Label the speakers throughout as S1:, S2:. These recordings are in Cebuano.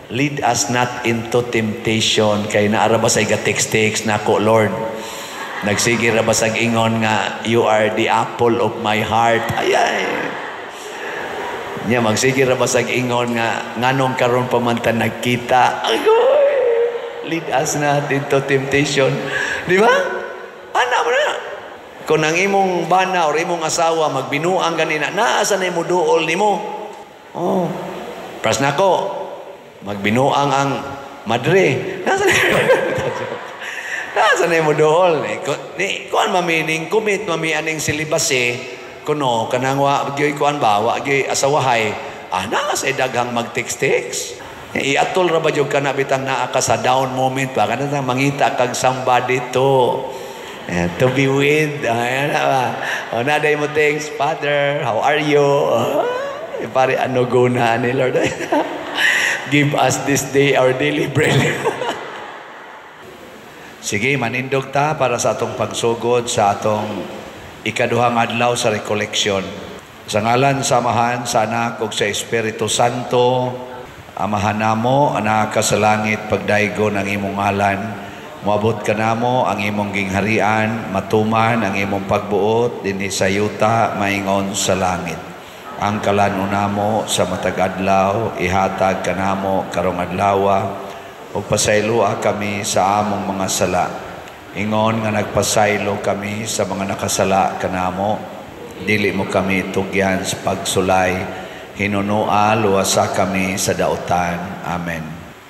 S1: Lead us not into temptation, kay naa ra ba say ga-text-text nako, Lord. Nagsige ra ba sag ingon nga, "You are the apple of my heart." Ay ay. Nya magsige ra ba sag ingon nga, "Nganong karon pa man ta nagkita?" Agoy. Lead us not into temptation. Di ba? Ana mo na. Kung ang imong bana or imong asawa magbinuang ganina, naa sa na mo duol nimo. Oh. Pras nako, magbinuang ang madre. Nasa na mo duol. Ni, ni kuan mami ning commit mami aning celibacy kuno kanang wa gyoy kuan ba, wa gyoy asawahay. Ah, naa sa daghang mag-text-text. Iatol ra ba jud kana bitang naa ka sa down moment ba, kana mangita kag somebody to be with. Ayan na ba? O na day mo, "Thanks, Father. How are you?" Oh, pare, ano guna ni Lord? Give us this day our daily bread. Sige, manindog ta para sa atong pagsugod sa atong ikaduhang adlaw sa recollection. Sa ngalan sa Amahan, sa Anak, ug sa Espiritu Santo. Amahan namo, naa ka sa langit, pagdaygon ang imong ngalan. Moabot kanamo ang imong gingharian, matuman ang imong pagbuot dinhi sa yuta maingon sa langit. Ang kalan-on namo sa matag adlaw ihatag kanamo karong adlawa, ug pasayloa kami sa among mga sala. Ingon nga nagpasaylo kami sa mga nakasala kanamo. Dili mo kami tugyan sa pagsulay, hinunoa luwasa kami sa dautan. Amen.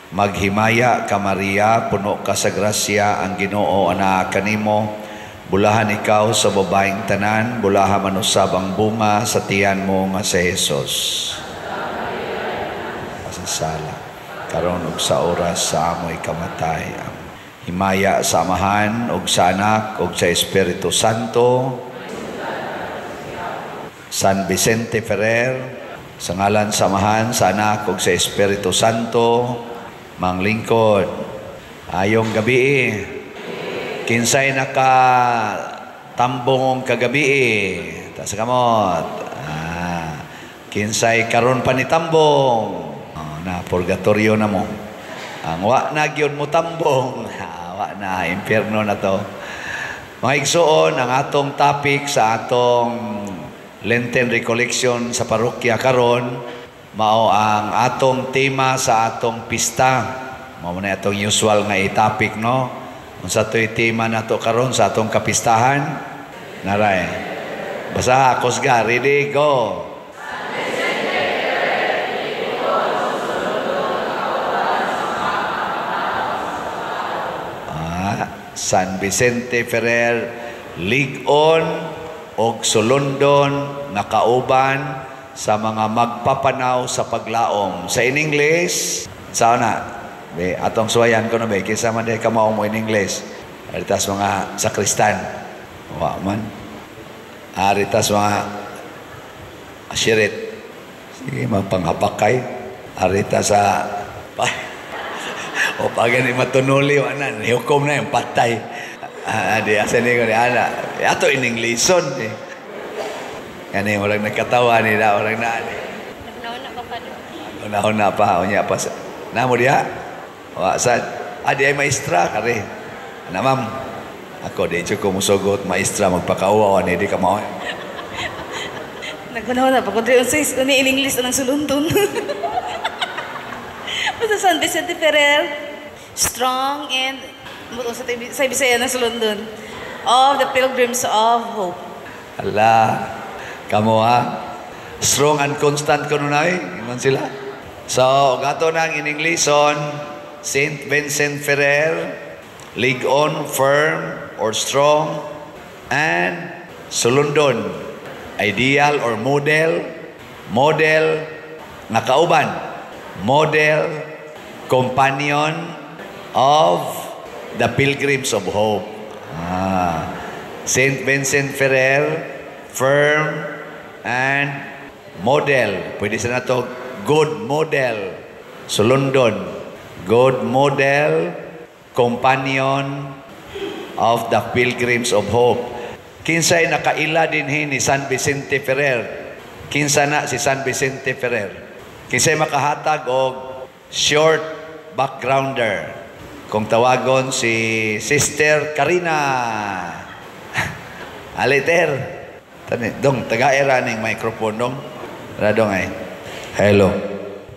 S1: Maghimaya ka, Maria, puno ka sa grasya, ang Ginoo anaa kanimo. Bulahan ikaw sa babaeng tanan, bulahan man usab ang bunga sa tiyan mo nga si Jesus. Sa sala, karon ug sa oras sa amoy kamatay. Amen. Himaya sa Amahan ug sa Anak ug sa Espiritu Santo. San Vicente Ferrer, sa ngalan sa Amahan, sa Anak ug sa Espiritu Santo. Manglingkod. Ayong gabi. Kinsay naka tambong kagabi? Taas kamot. Ah, kinsay karon pa ni tambong? Oh, na purgatorio na mo. Ang wa na gyud mo tambong, ah, wa na, impyerno na to. Mga igsuon, ang atong topic sa atong Lenten Recollection sa parokya karon mao ang atong tema sa atong pista. Mao na atong usual nga i-topic, no? Unsa to'y tema nato karon sa atong kapistahan? Naray. Basa, kusga, ready, go. Ah, San Vicente Ferrer, lig-on og sulondon nga kauban sa mga magpapanaw sa paglaom. Sa in English, sa na, be, atong suwayan ko na be, kinsa man di kamao mo in English? Aritas mga sakristan. Wa man. Aritas mga ashirit. Sige, magpanghapakay. Arita sa o pag gani matunuli, wa na, hukom na yung patay. Ah, di asa ni ko ni ana. Ato in Englishon eh. Kani walang nagkatawa ni na, walang na ni.
S2: Nauna pa pa.
S1: Una-una pa, unya pa sa. Namo diha. Wa sa ah, di ay maestra kare. Ana, ma'am. Ako di jud ko musugot maestra, magpakauwa ni di ka mao.
S2: Naghuna-huna pa ko diri unsay ni in English anang sulundon. Basta San Vicente Ferrer, strong and sa, sa Bisaya ng sulundon of the Pilgrims of Hope.
S1: Ala, kamo ha. Strong and constant kuno na eh. Ingon sila. So, gato nang in Englishon, Saint Vincent Ferrer, lig-on, firm, or strong, and sulundon, ideal or model, model nga kauban, model, companion of the Pilgrims of Hope. Ah, Saint Vincent Ferrer, firm and model. Pwede sa nato good model. Sulundon. Good model, companion of the Pilgrims of Hope. Kinsay nakaila dinhi ni San Vicente Ferrer? Kinsa na si San Vicente Ferrer? Kinsay makahatag og Short backgrounder. Kung tawagon si Sister Karina. Aliter. Tani, dong, taga-era ning microphone dong. Ra dong ay. Hello.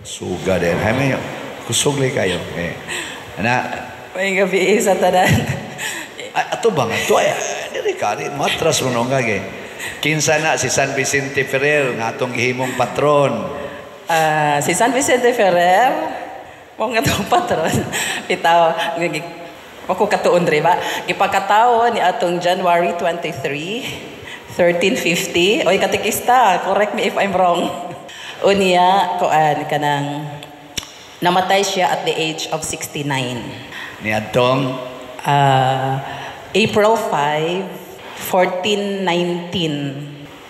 S1: Suga din. Hay may kusog kayo. Eh. Ana,
S3: May gabi sa tanan.
S1: Ay, ato ba nga? Ato ay, diri ka, di, matras mo nung gagi. Kinsa na si San Vicente Ferrer nga atong gihimong patron?
S3: Ah, si San Vicente Ferrer, mo nga atong patron. Bitaw, wako katuon diri ba? Gipakatawo ni atong January 23, 1350. Oy, katekista, correct me if I'm wrong. Unya, kuan kanang namatay siya at the age of 69.
S1: Ni atong
S3: April 5, 1419.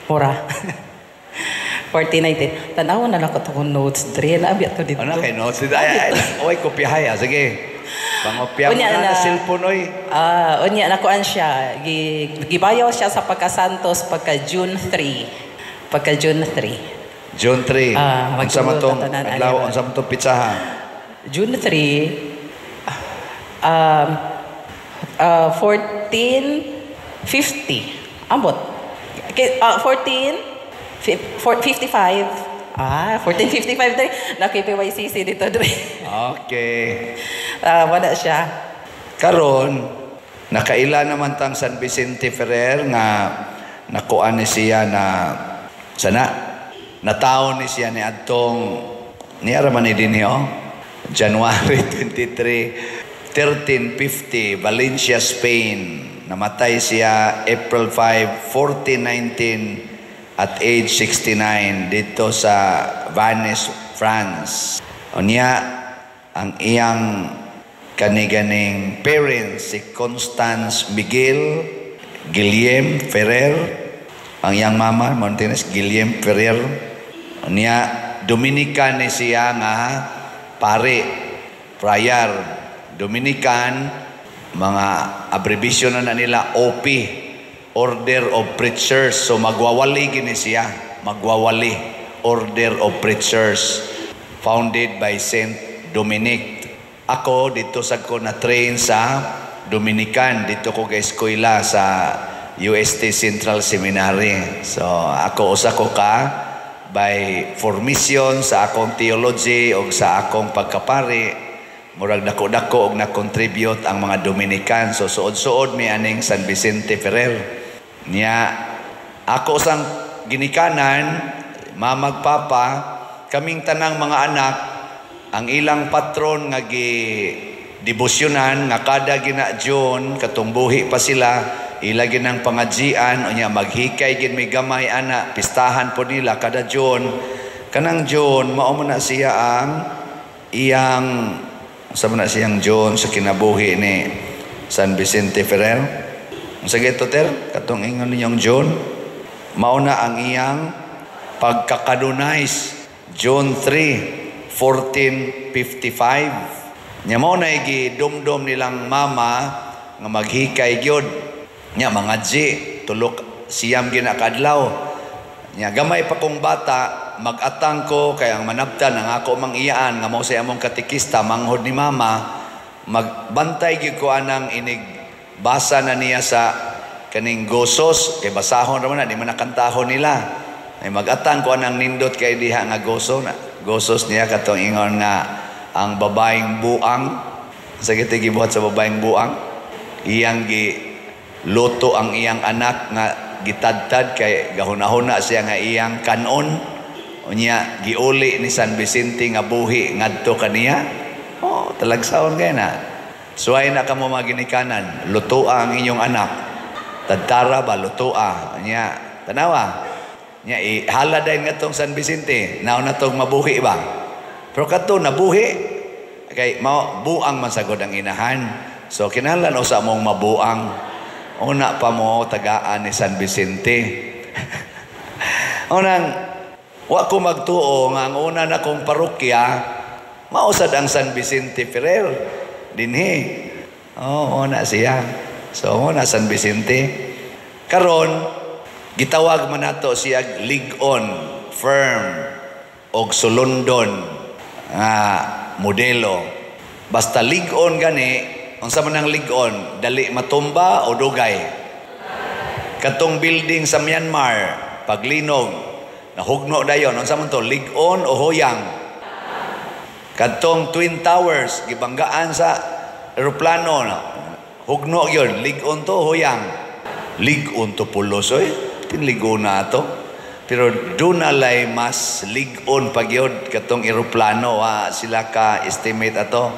S3: Mura. 1419. Tanaw na lang ko itong notes dre. Naabi ato dito.
S1: Ano kay notes? Ay, ay, oy, kopyahay ah. Sige. Pangopya mo
S3: Unya
S1: na na cellphone oy.
S3: Ah, unya nakuan siya. Gibayaw siya sa pagkasantos pagka June 3. Pagka June 3.
S1: June 3.
S3: Ah,
S1: unsa man tong adlaw,
S3: ani.
S1: Unsa man tong pitsaha?
S3: June 3, 1450. Ambot. Okay, 14, 55. Ah, 1455 dre. Naki-PYCC dito dre.
S1: Okay.
S3: Ah, wala siya.
S1: Karon, nakaila naman tang San Vicente Ferrer nga nakuan ni siya na sana nataon ni siya ni adtong niya ra man ni dinhi oh. January 23, 1350, Valencia, Spain. Namatay siya April 5, 1419 at age 69 dito sa Vannes, France. Unya, ang iyang kaniganing parents si Constance Miguel Guillem Ferrer, ang iyang mama Montenes Guillem Ferrer. Unya, Dominican ni siya nga pare, friar Dominican, mga abbreviation na nila OP, Order of Preachers. So magwawali gini siya, magwawali, Order of Preachers, founded by Saint Dominic. Ako dito sa ko na train sa Dominican, dito ko ga eskwela sa UST Central Seminary. So ako usa ko ka by formation sa akong theology o sa akong pagkapari, murag dako-dako og na-contribute ang mga Dominican. So suod-suod mi aning San Vicente Ferrer. Niya ako sang ginikanan, mamag papa, kaming tanang mga anak, ang ilang patron nga gi debosyonan nga kada gina June katong buhi pa sila, ila ginang pangajian. Unya maghikay gin may gamay ana, pistahan po nila kada June. Kanang June mao man na siya ang iyang sa man na siyang June sa kinabuhi ni San Vicente Ferrer. Unsa gito ter katong ingon ninyong June mao na ang iyang pagkakanonize, June 3, 1455. Nya mao na gidumdum nilang mama nga maghikay gyud. Nya mangadji tulok siyam ginakadlaw. Nya gamay pa kong bata, magatang ko kay ang manabtan ang ako mang iyaan nga mao say among katekista, manghod ni mama, magbantay gyud ko anang inig basa na niya sa kaning gosos kay basahon ra man na, di man nakantahon nila. Ay magatang ko anang nindot kay diha nga goso na. Gosos niya katong ingon nga ang babaeng buang. Sa giti gibuhat sa babaeng buang, iyang gi luto ang iyang anak nga gitadtad kay gahunahuna siya nga iyang kanon. Unya giuli ni San Vicente nga buhi ngadto kaniya. Oh, talagsaon kay na. Suway na kamo mga ginikanan, lutoa ang inyong anak. Tadtara ba lutoa? Unya tanawa. Nya ihala dayon ngadtong San Vicente, naon na tong mabuhi ba? Pero kadto nabuhi kay mao buang man sagod ang inahan. So kinahanglan usa mong mabuang. Una pa mo tagaan ni San Vicente. Unang wa ko magtuo nga ang una na kong parokya mausad ang San Vicente Ferrer dinhi. Oh, una siya. So una San Vicente. Karon gitawag man nato siya lig-on, firm og sulundon nga modelo. Basta lig-on gani, unsa man ang lig-on, dali matumba o dugay? Katong building sa Myanmar, paglinog, nahugno dayon, unsa man to, lig-on o huyang? Katong Twin Towers, gibanggaan sa eroplano, hugno yun, lig-on to, huyang? Lig-on to pulos, oy. Tinligon na to. Pero doon nalay mas lig-on pag yun, katong eroplano, sila ka estimate ato,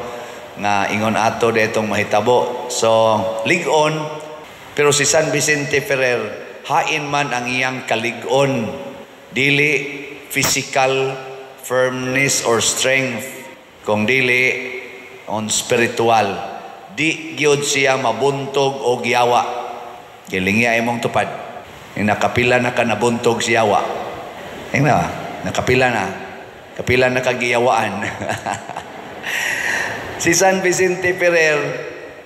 S1: nga ingon ato detong mahitabo. So, lig-on, pero si San Vicente Ferrer, hain man ang iyang kalig-on. Dili physical firmness or strength, kung dili on spiritual. Di gyud siya mabuntog o giyawa. Gilingi ay mong tupad. Yung nakapila na ka nabuntog siya wa. Yung na, nakapila na. Kapila na kagiyawaan. Si San Vicente Ferrer,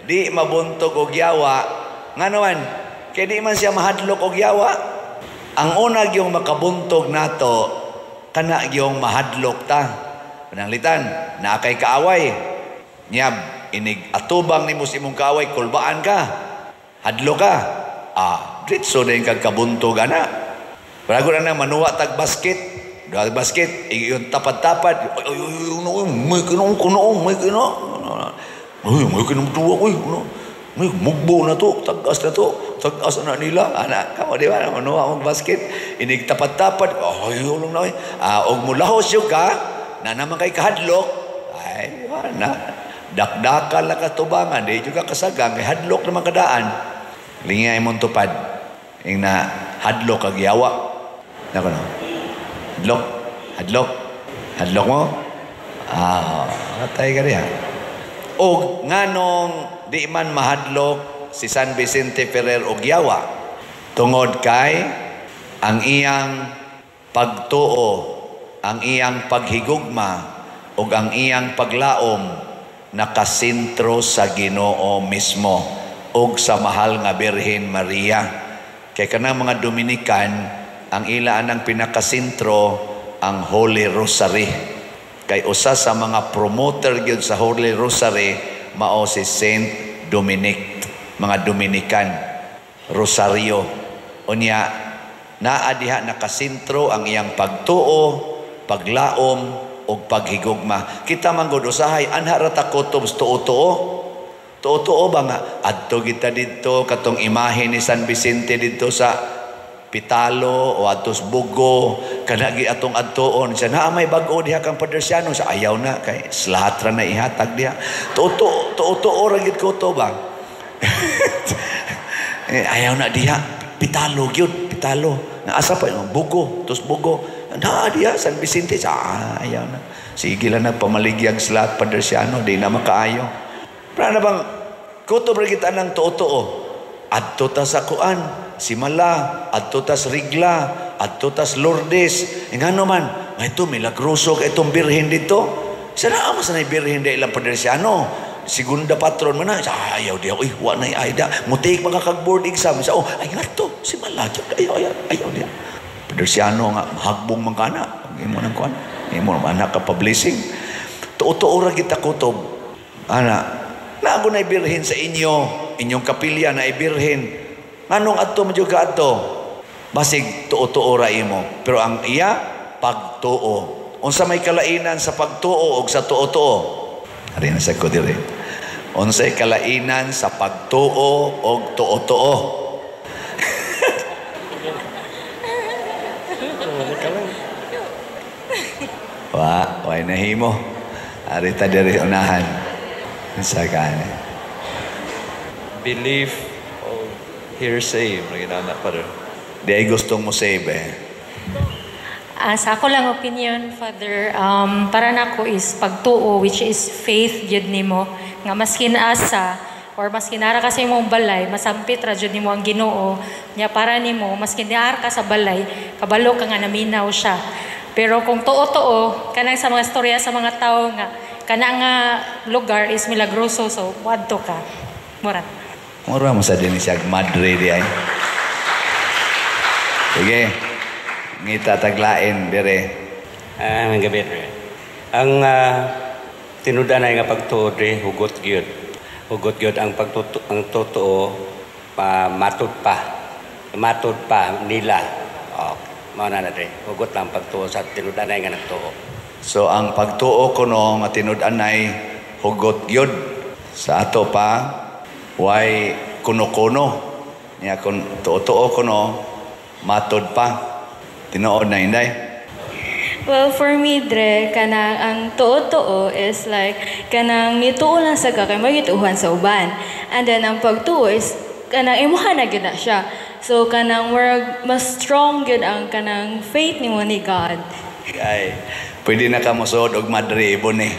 S1: di mabuntog og yawa. Nga naman, kaya di man siya mahadlok og yawa. Ang una yung makabuntog nato, kana yung mahadlok ta. Pananglitan, naa kay kaaway. Nyab, inig atubang nimo sa imong kaaway, kulbaan ka. Hadlok ka. Ah, diretso din kag kabuntog ana. Barago na nang manuwa tag basket. Duha basket, yung tapad-tapad. Ay, ay, ay, ay, may kino, kuno, may kino. Ay, may kino tuwa, uy, ano. May mugbo na to, tagas na to, tagas na nila. Ana, kamo di ba, manuwa mong basket. Inig tapad-tapad, ay, ulong na, ay. Ah, og mulahos yung ka, na naman kay kahadlok. Ay, wala. Dakdakal na katubangan, di juga kasagang, kay hadlok naman kadaan. Lingay mong tupad. Ing na hadlok kag yawa. Nako no. Hadlok, hadlok. Hadlok mo? Ah, atay ka diha. Og nganong di man mahadlok si San Vicente Ferrer og yawa, tungod kay ang iyang pagtuo, ang iyang paghigugma ug ang iyang paglaom nakasentro sa Ginoo mismo ug sa mahal nga Birhen Maria. Kay kanang mga Dominican, ang ila anang pinakasentro ang Holy Rosary. Kay usa sa mga promoter gyud sa Holy Rosary mao si Saint Dominic, mga Dominican Rosario. Unya naa diha nakasentro ang iyang pagtuo, paglaom ug paghigugma. Kita man gud usahay anha ra ta kutob sa tuo-tuo. Tuo-tuo ba nga adto kita didto katong imahe ni San Vicente didto sa Pitalo o adto sa Bugo, kanagi atong adtoon siya naa may bag-o diha kang Padersiano sa ayaw na kay lahat ra na ihatag diha. Tuo-tuo, tuo-tuo ra gid ko to ba. Ayaw na diha Pitalo gyud, Pitalo. Naasa pa yung Bugo, tos Bugo. Na diha San Vicente sa ayaw na. Sige lang nagpamaligyag sa lahat Padersiano, di na makaayo. Pero ano bang kutob ra kita ng tuo-tuo? Adto ta sa kuan, Simala, adto ta sa Rigla, adto ta sa Lourdes. E ngano man, nga ito milagroso kay itong birhen dito. Sa naa man sa birhen di ilang Padersiano. Segunda patron man na, ayaw diha, uy, wa na ay da. Mutik mga kag-board exam. Sa, oh, ay nga to, Simala, ayaw, ayaw, ayaw diha. Padersiano nga, mahagbong man kana. Imo nang kuan, imo naman anak ka pa-blessing. Tuo-tuo ra kita kutob. Ana, na ako na ibirhin sa inyo, inyong kapilya na ibirhin. Nganong adto mo ka adto? Basig tuo-tuo ra imo. Pero ang iya, pagtuo. Unsa may kalainan sa pagtuo og sa tuo-tuo? Ari na sa ko diri. Unsay kalainan sa pagtuo og tuo-tuo? Wa, way nahimo. Ari ta diri unahan. Sa kani.
S4: Belief o hearsay, mga ginana pa rin.
S1: Di ay gustong mo save eh.
S5: Sa ako lang opinion, Father, para nako is pagtuo, which is faith jud nimo nga maskin asa or maskin ara ka sa imong balay, masampit ra jud nimo ang Ginoo nya para nimo maskin diar ka sa balay, kabalo ka nga naminaw siya. Pero kung tuo-tuo kanang sa mga storya sa mga tawo nga kana nga lugar is milagroso, so wadto ka. Mura.
S1: Mura mo sa din siya madre di ay. Sige. Ngita taglain dire.
S6: Ang gabi. Ang Tinud-anay nga pagtuo dre, hugot gyud. Hugot gyud ang pagtuto, ang totoo pa matud pa. Matud pa nila. Oh, mao na na dre. Hugot lang pagtuo sa tinud-anay nga nagtuo.
S1: So ang pagtuo kuno nga tinud-anay hugot gyud. Sa ato pa way kuno-kuno. Nya kun tuo-tuo kuno matod pa. Tinuod na inday.
S7: Well, for me, Dre, kanang ang tuo-tuo is like, kanang nituo lang sa ka, kay magituuhan sa uban. And then, ang pagtuo is, kanang imuha na gyud na siya. So, kanang murag, mas strong gyud ang kanang faith nimo ni God.
S1: Ay, pwede na ka mosuod og madre ibon eh.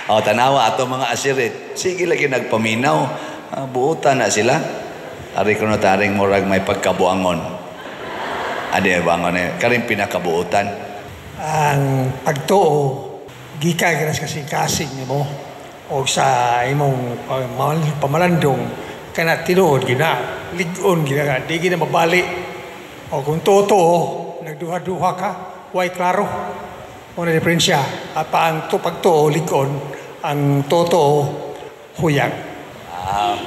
S1: O, tanawa ato mga asirit. Sige lagi nagpaminaw. Ah, buutan na sila. Ari kuno taring murag may pagkabuangon. Adi buangon eh. Karing pinakabuutan.
S8: Ang pagtuo gikan ka na sa kasing-kasing nimo o sa imong pamalandong kana tinuod gyud na, lig-on gyud na, di gyud na mabali. O kung totoo, nagduha-duha ka, way klaro mo na diferensya. At pa ang pagtuo lig-on, ang totoo huyang.
S1: Ah,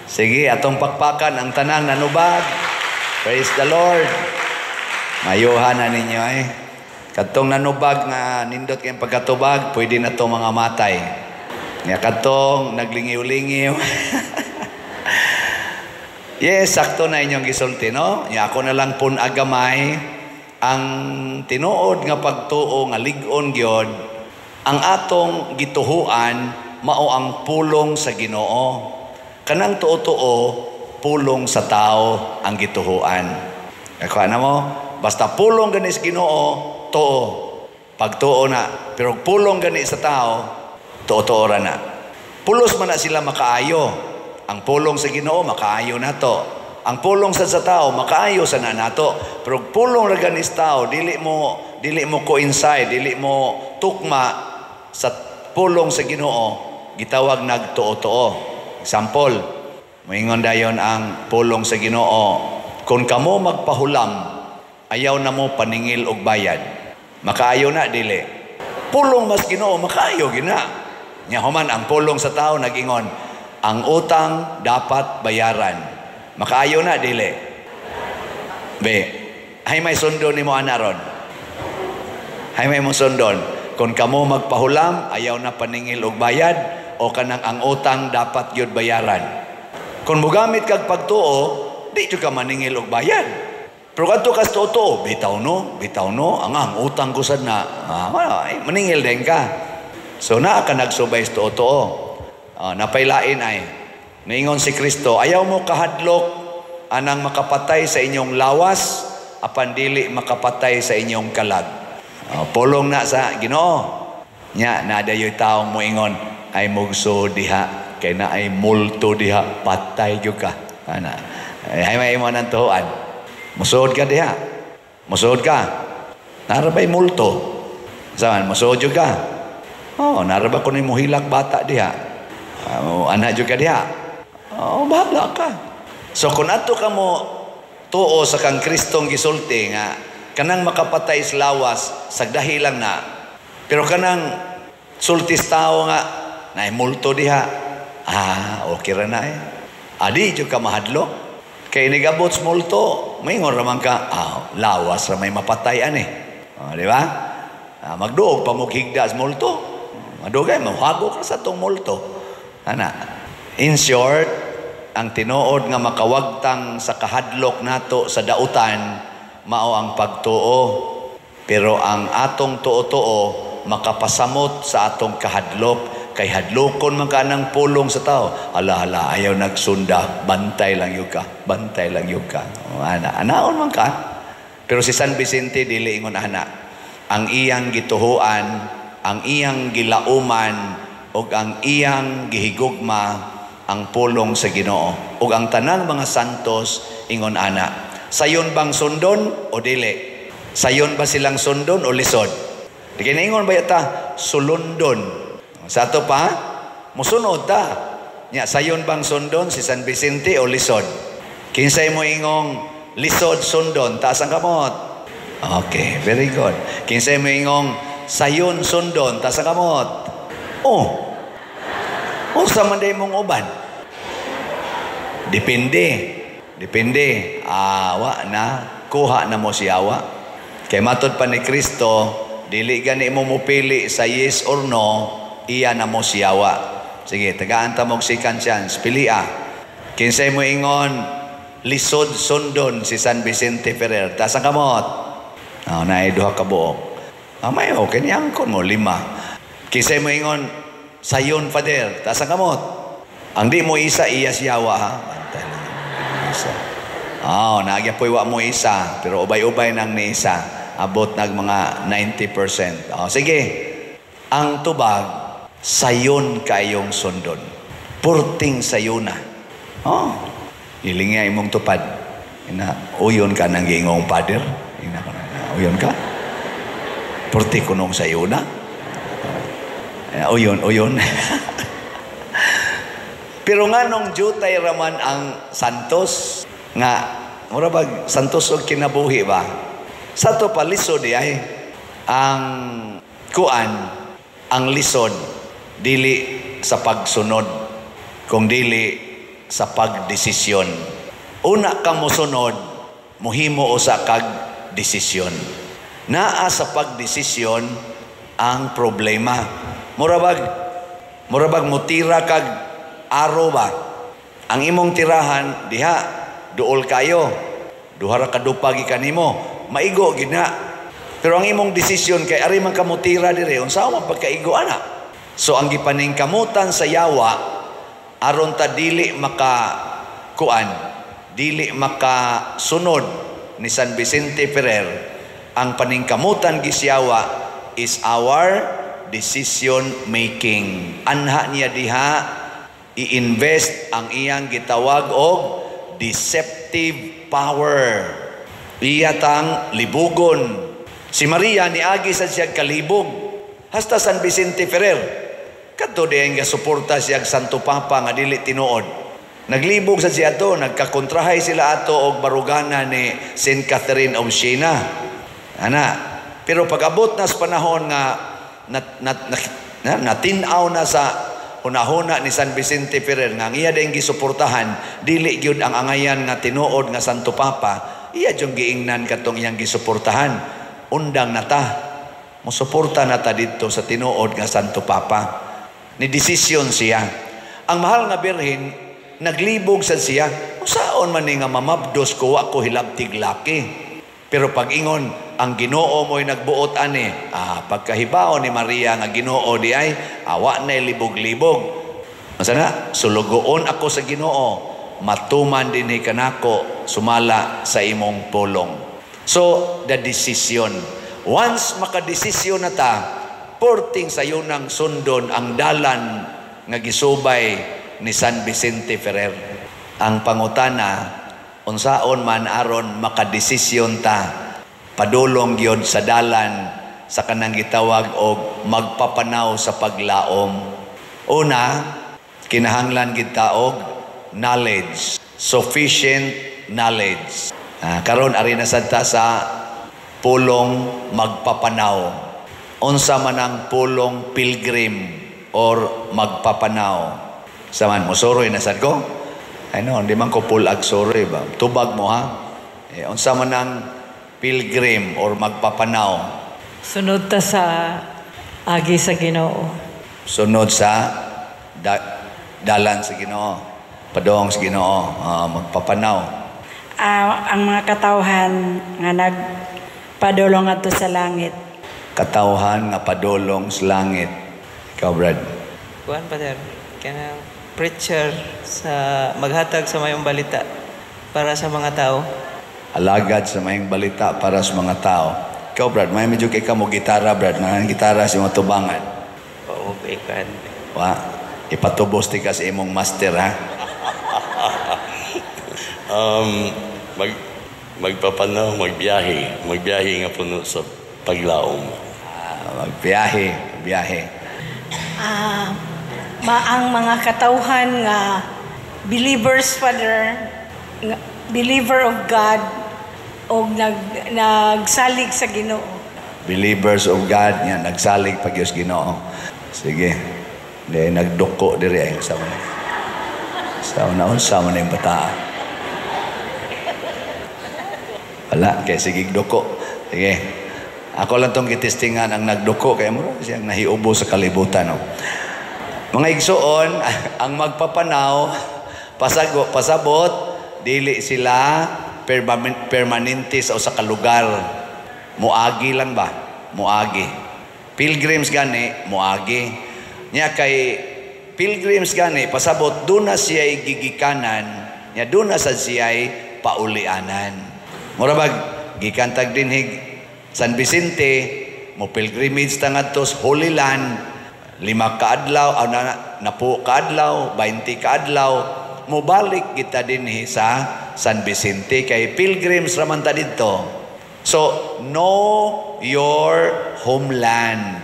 S1: sige, atong pakpakan ang tanang nanubag. Praise the Lord. Mayuhan na ninyo eh. Katong nanubag nga nindot kayong pagkatubag, pwede na to mga matay. Nga katong naglingiw-lingiw. Yes, sakto na inyong gisulti, no? Nya ako na lang pun agamay ang tinuod nga pagtuo nga lig-on gyud ang atong gituhuan mao ang pulong sa Ginoo. Kanang tuo-tuo pulong sa tao ang gituhuan. Nakuha na mo? Basta pulong gani sa Ginoo, tuo. Pagtuo na. Pero pulong gani sa tao, tuo-tuo ra na. Pulos man na sila makaayo. Ang pulong sa Ginoo makaayo nato. Ang pulong sa tao makaayo sa na nato. Pero pulong ra gani sa tao, dili mo coincide, dili mo tukma sa pulong sa Ginoo, gitawag nagtuo-tuo. Example, moingon dayon ang pulong sa Ginoo, kung kamo magpahulam, ayaw na mo paningil og bayad. Makaayo na dili. Pulong mas Ginoo makaayo gina. Nya human ang pulong sa tao nagingon, ang utang dapat bayaran. Makaayo na dili. Be, hay may sundon nimo ana ron. Hay may mo sundon. Kung kamo magpahulam, ayaw na paningil og bayad o kanang ang utang dapat gyud bayaran. Kung mogamit kag pagtuo, di jud ka maningil og bayad. Pero kadto kas tuo, bitaw no, ang utang ko sad na, ay, maningil din ka. So naa ka nagsubay sa tuo-tuo. Napaylain ay, niingon si Kristo, ayaw mo kahadlok anang makapatay sa inyong lawas, apan dili makapatay sa inyong kalag. Pulong na sa Ginoo. Nya, nadayoy taong moingon, ay mugso diha, kay na ay multo diha, patay gyud ka. Ana. Ay may imo nang tuoan. Musuod ka diha. Musuod ka. Nara ba'y multo? Saan? Musuod jud ka. Oh, nara ba kuno mohilak bata diha? Ana jud ka diha. Oh, bahala ka. So kung ato ka mo tuo sa kang Kristong gisulti nga kanang makapatay sa lawas sagdahi lang na, pero kanang sultis tao nga naay multo diha, okay ra na eh. Adi jud ka mahadlok. Kay nigabot sa multo, maingon ra man ka, lawas ra may mapatay ani. Di ba? Magduog pa mo higda sa multo. Madugay, mahago ka sa tong multo. Ana. In short, ang tinuod nga makawagtang sa kahadlok nato sa dautan, mao ang pagtuo. Pero ang atong tuo-tuo makapasamot sa atong kahadlok. Kay hadlokon man ka ng pulong sa tao. Ala, ala, ayaw nagsunda. Bantay lang yun ka. Bantay lang yun ka. O, ana, anaon man ka. Pero si San Vicente, dili ingon ana. Ang iyang gituhuan, ang iyang gilauman, ug ang iyang gihigugma, ang pulong sa Ginoo. Ug ang tanang mga santos, ingon ana. Sayon bang sundon o dili? Sayon ba silang sundon o lisod? Di kay naingon ba yata? Sulundon. Sa ato pa, musunod ta. Nya, sayon bang sundon si San Vicente o lisod? Kinsay mo ingong lisod sundon, taas ang kamot. Okay, very good. Kinsay mo ingong sayon sundon, taas ang kamot. Oh. Unsa man day mong uban? Depende. Depende. Awa na. Kuha na mo si awa. Kay matod pa ni Kristo, dili gani mo mupili sa yes or no, iya na mo si awa. Sige, tagaan ta mog second chance. Pili ah. Kinsay mo ingon, lisod sundon si San Vicente Ferrer. Taas ang kamot. Oh, naay duha ka buok. Ah, may okay niyang kon mo lima. Kinsay mo ingon, sayon Father. Taas ang kamot. Ang di mo isa, iya siyawa ha. Bantay lang. Isa. Oh, nagya po'y wa mo isa, pero ubay-ubay nang ni isa. Abot nag mga 90%. Oh, sige. Ang tubag, sayon kayong sundon. Purting sayon na. Oh, ilinga imong tupad. Ina, uyon ka nang giingong Father. Ina ko na, uyon ka. Purti kunong sayon na. Uyon, uyon. Pero nga nung jutay raman ang santos, nga, mura bag santos og kinabuhi ba? Sa to pa lisod di ay, ang kuan, ang lisod, dili sa pagsunod, kung dili sa pagdesisyon. Una ka mosunod, muhimo usa kag desisyon. Naa sa pagdesisyon ang problema. Mura bag mutira kag aro ba? Ang imong tirahan diha duol kayo. Duha ra ka dupa gikan nimo, maigo gid na. Pero ang imong desisyon kay ari man ka mutira dire, unsa man pagkaigo ana? So ang gipaningkamutan sa yawa aron ta dili maka kuan, dili makasunod ni San Vicente Ferrer, ang paningkamutan gisyawa is our decision making. Anha niya diha i-invest ang iyang gitawag og deceptive power. Iya tang libugon. Si Maria niagi sa siya kalibog hasta San Vicente Ferrer. Kadto diyan nga suporta siya Santo Papa nga dili tinuod. Naglibog sa siya ato, nagkakontrahay sila ato og barugana ni Saint Catherine of Siena. Ana, pero pag-abot na sa panahon nga natin-aw na sa hunahuna ni San Vicente Ferrer nga ang iya dayong gisuportahan, dili gyud ang angayan nga tinuod nga Santo Papa, iya gyud giingnan katong iyang gisuportahan. Undang na ta, mosuporta na ta didto sa tinuod nga Santo Papa. Ni desisyon siya. Ang mahal nga Birhen, naglibog sad siya. Usaon man ni nga mamabdos ko, wa ko hilabtig laki. Pero pag ingon, ang Ginoo mo'y nagbuot ani. Pagkahibaw ni Maria nga Ginoo di ay, awa na libog-libog. Masana, sulugoon ako sa Ginoo, matuman din ni kanako sumala sa imong pulong. So, the decision. Once makadesisyon na ta, porting sayo ng sundon ang dalan nga gisubay ni San Vicente Ferrer. Ang pangutana, unsaon man aron makadesisyon ta, padulong gyud sa dalan sa kanang gitawag og magpapanaw sa paglaom. Una, kinahanglan gid ta og knowledge, sufficient knowledge. Karon ari na sad ta sa pulong magpapanaw. Unsa man ang pulong pilgrim or magpapanaw? Sa man mosoroy na sad ko? Ay no, hindi man ko pulag soroy ba? Tubag mo ha? Unsa man ang pilgrim or magpapanaw?
S9: Sunod ta sa agi sa Ginoo.
S1: Sunod sa dalan sa Ginoo. Padong sa Ginoo, magpapanaw.
S10: Ang mga katawhan nga nagpadulong ngadto sa langit.
S1: Katawhan nga padulong sa langit. Ikaw, Brad.
S11: Kuan pa, sir. Kanang preacher sa maghatag sa mayong balita para sa mga tao.
S1: Alagad sa mayong balita para sa mga tao. Ikaw, Brad, may medyo kay ka mo gitara, Brad. Nang gitara sa mga tubangan.
S11: Oo, ikuan.
S1: Wa, ipatubos ti ka sa imong master, ha?
S12: Magpapanaw, magbiyahe. Magbiyahe nga puno sa paglaom.
S1: Magbiyahe, biyahe.
S2: Ang mga katawhan nga believers, Father, nga believer of God, og nagsalig sa Ginoo.
S1: Believers of God nga nagsalig pag Diyos Ginoo. Sige. Di nagduko diri ay sa man. Sa una unsa man yung bata. Wala kay sige duko. Sige. Ako lang tong gitestingan ang nagduko kay mo siyang nahiubo sa kalibutan, no. Mga igsuon, ang magpapanaw pasabot dili sila permanente sa usa ka lugar. Muagi lang ba? Muagi. Pilgrims gani, muagi. Nya kay pilgrims gani pasabot duna siya gigikanan, nya duna sad siya paulianan. Mura bag gikan tag dinhig San Vicente, mo pilgrimage ta ngadto sa Holy Land, 5 ka adlaw, napo ka adlaw, 20 ka adlaw, mobalik kita dinhi sa San Vicente kay pilgrims ra man ta didto. So, know your homeland.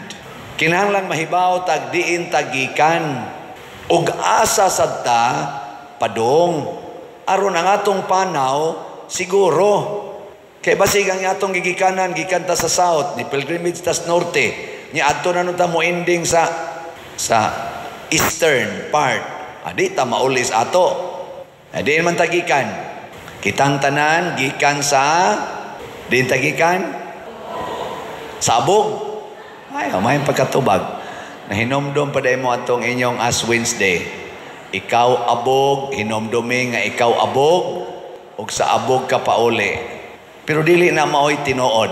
S1: Kinahanglan mahibaw tag diin tagikan ug asa sad ta padung aron ang atong panaw siguro. Kay basig ang atong gigikanan gikan ta sa south ni pilgrimage ta sa norte, nya adto na nun ta mo ending sa eastern part. Adi ta maulis ato. Diin man tagikan. Kitang tanan gikan sa diin tagikan sa abog. Ay, may pagkatubag. Nahinomdom pa mo atong inyong Ash Wednesday. Ikaw abog, hinomdomi nga ikaw abog, ug sa abog ka pauli. Pero dili na maoy tinuod.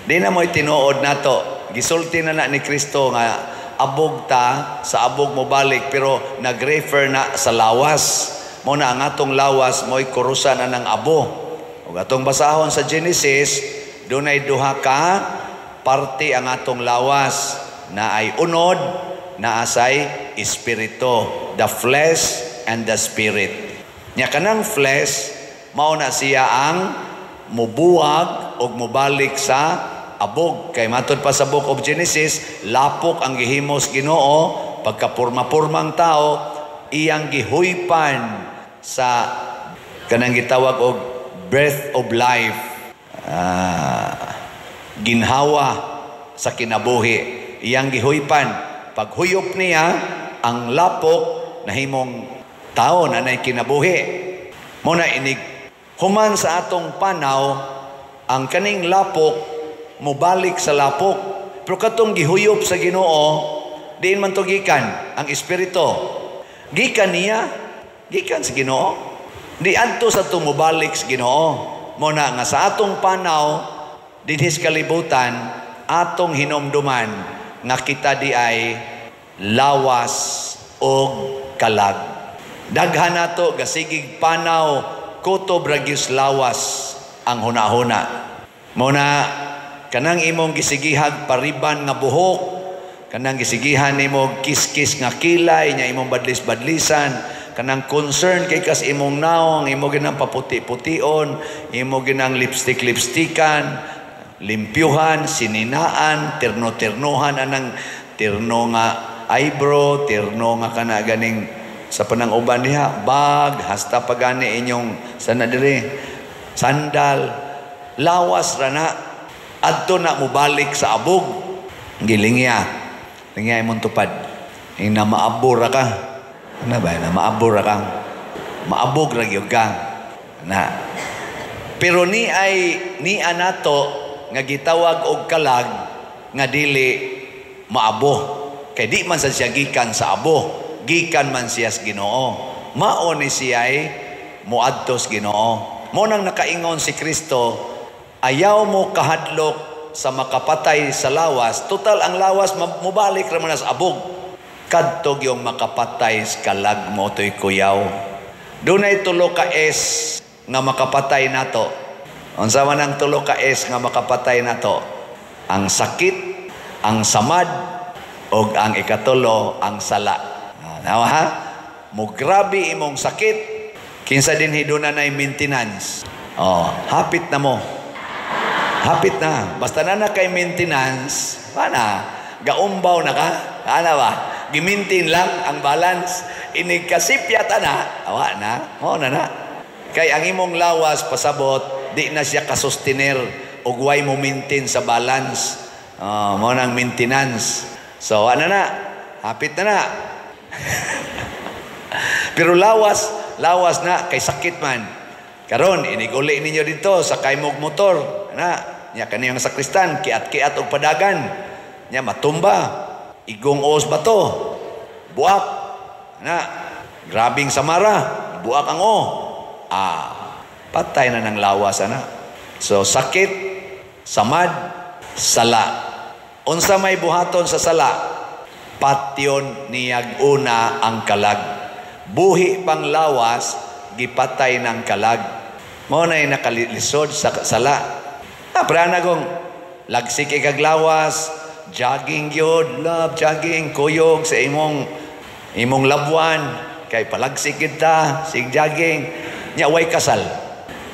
S1: Di na maoy tinuod nato. Gisulti na na ni Kristo nga abog ta, sa abog mo balik, pero nag-refer na sa lawas. Mo na ang atong lawas mo'y kurusan na ng abo. Ug atong basahon sa Genesis, dunay duha ka parte ang atong lawas na ay unod, na asay espiritu, the flesh and the spirit. Nya kanang flesh, mao na siya ang mubuwag og mubalik sa abog. Kay matod pa sa Book of Genesis, lapok ang gihimos Ginoo, pagkapurma-purmang tao, iyang gihuypan sa kanang gitawag og breath of life. Ginhawa sa kinabuhi. Iyang gihuypan. Paghuyop niya, ang lapok nahimong tao na nay kinabuhi. Muna inig human sa atong panaw, ang kaning lapok mobalik sa lapok. Pero katong gihuyop sa Ginoo, diin man to gikan ang espiritu. Gikan niya, gikan sa Ginoo. Di adto sa atong mobalik sa Ginoo. Muna nga sa atong panaw dinhi sa kalibutan, atong hinumduman nga kita di ay lawas og kalag. Daghan nato gasigig panaw kutob ra gyud lawas ang hunahuna. Muna kanang imong gisigihag pariban nga buhok, kanang gisigihan nimo kiskis nga kilay nya imong badlis-badlisan, kanang concern kay kas imong naong, imo ginang paputi-pution, imo ginang lipstick-lipstickan, limpyuhan, sininaan, terno-ternohan anang terno nga eyebrow, terno nga kana ganing sa panang uban diha, bag, hasta pagani inyong sana diri, sandal, lawas ra na, adto na mobalik sa abog. Gilingya, lingya imong tupad. Ina maabor ra ka. Ano ba? Na maabor ra ka. Maabog ra gyud ka. Na. Pero ni ay ni anato nga gitawag og kalag nga dili maabo. Kay di man sa siya gikan sa abo, gikan man siya sa Ginoo. Mao ni siya'y muadto sa Ginoo. Mo nang nakaingon si Kristo, ayaw mo kahadlok sa makapatay sa lawas. Total ang lawas mobalik ra man sa abog. Kadtog yung makapatay sa kalag mo to'y kuyaw. Dunay tulo ka S nga makapatay nato. Unsa man ang tulo ka S nga makapatay nato? Ang sakit, ang samad, og ang ikatulo, ang sala. Nawa ha? Mugrabe imong sakit, kinsa din hiduna nay maintenance. Oh, hapit na mo. Hapit na. Basta na na kay maintenance, pana, gaumbaw na ka. Ana ba? Gimintin lang ang balance. Inig kasipya ta na, awa na, mao na na. Kay ang imong lawas pasabot, di na siya kasustener og way mo maintain sa balance. Oh, mao nang maintenance. So ano na? Hapit na na. Pero lawas, lawas na kay sakit man. Karon iniguli ninyo dito sa kaymog motor na nya kaniyang sakristan kiat-kiat og padagan. Nya matumba. Igong os bato. Buak. Na grabing samara, buak ang o. Ah, patay na ng lawas ana. So sakit, samad, sala. Unsa may buhaton sa sala? Patyon niyag una ang kalag. Buhi pang lawas, gipatay ng kalag. Mao na'y nakalisod sa sala. Ah, prana kong lagsik ikag lawas, jogging gyud, love jogging, kuyog sa imong imong labuan, kay palagsik kita, sig jogging. Nya way kasal.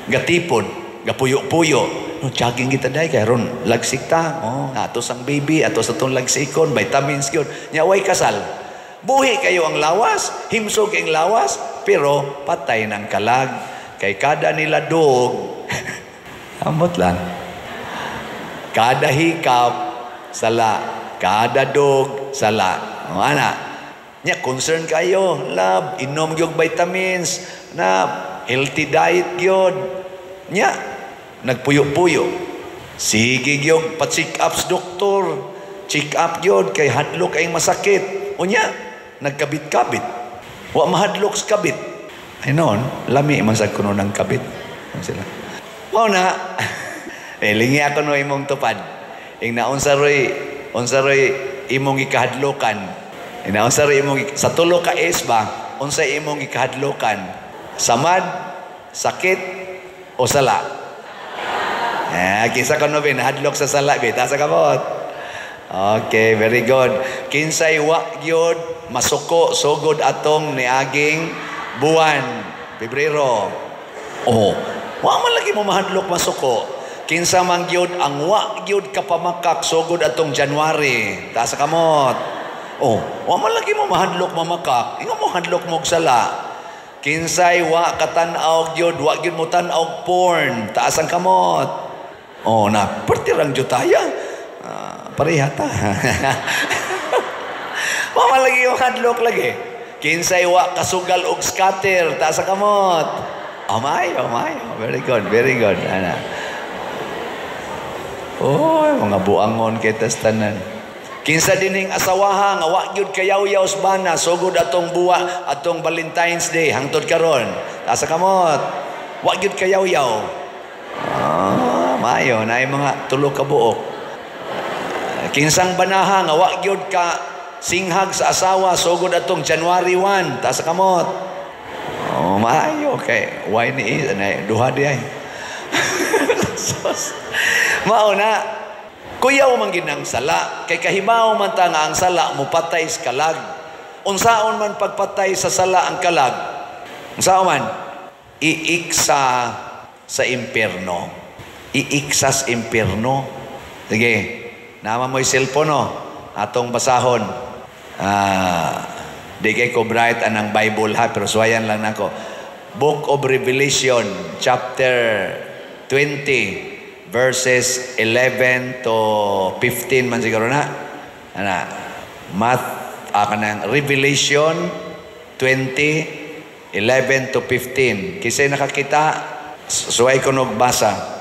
S1: Gatipon, gapuyo-puyo. No, jogging kita day kay ron lagsik ta. Oh, ato sang baby, ato sa tong lagsikon, vitamins gyud. Nya way kasal. Buhi kayo ang lawas, himsog ang lawas, pero patay ng kalag. Kay kada nila dog, ambot lang. Kada hikap, sala. Kada dog, sala. O, ana. Nya, concern kayo, love, inom gyud vitamins, na healthy diet gyud. Nya, nagpuyo-puyo. Sige gyud, pa-check up sa doktor. Check up gyud, kay hadlok ay masakit. Unya, nagkabit-kabit. Wa mahadlok sa kabit. Ay noon, lami man sa kuno ng kabit. Ano sila? Mao na, eh, lingi ako no imong tupad. Ing naunsa roy, unsa roy imong ikahadlokan. Ing naunsa roy imong, sa tulo ka is ba, unsa imong ikahadlokan? Samad, sakit, o sala? Eh, kinsa ka no be, nahadlok sa sala, be, taas kamot. Okay, very good. Kinsay wa gyud masuko sugod atong niaging buwan, Pebrero. Oh, wa man lagi mo mahadlok masuko. Kinsa man gyud ang wa gyud kapamakak sugod atong January. Taas kamot. Oh, wa man lagi mo mahadlok mamakak. Ingon mo hadlok mo og sala. Kinsay wa katan-aw gyud, wa gyud mo tan-aw porn. Taas ang kamot. Oh, na pertirang jutaya. Pareha ta. Wa man lagi yung hadlok lagi. Kinsay wa kasugal og scatter, taas ang kamot. Oh my, oh my. Very good, very good. Ana. Oh, mga buangon kay tas tanan. Kinsa dining asawaha nga wa gyud kayaw-yaw sa bana sugod atong buwa atong Valentine's Day hangtod karon. Taas ang kamot. Wa gyud kayaw-yaw. Ah, maayo na mga tulo ka buok. Kinsang banaha nga wa gyud ka singhag sa asawa sugod atong January 1, taas ang kamot. Oh, maayo kay why ni na duha di ay. Mao na kuyaw man gid ang sala kay kahibaw man ta nga ang sala mupatay sa kalag. Unsaon man pagpatay sa sala ang kalag? Unsaon man? Iiksa sa impierno. Iiksa sa impierno. Sige, nama mo'y cellphone no? Atong basahon. Di kay ko bright anang Bible ha, pero suwayan lang nako. Book of Revelation, chapter 20, verses 11 to 15 man siguro na. Ana, Math, kanang Revelation 20, 11 to 15. Kisay nakakita, suway ko nog basa.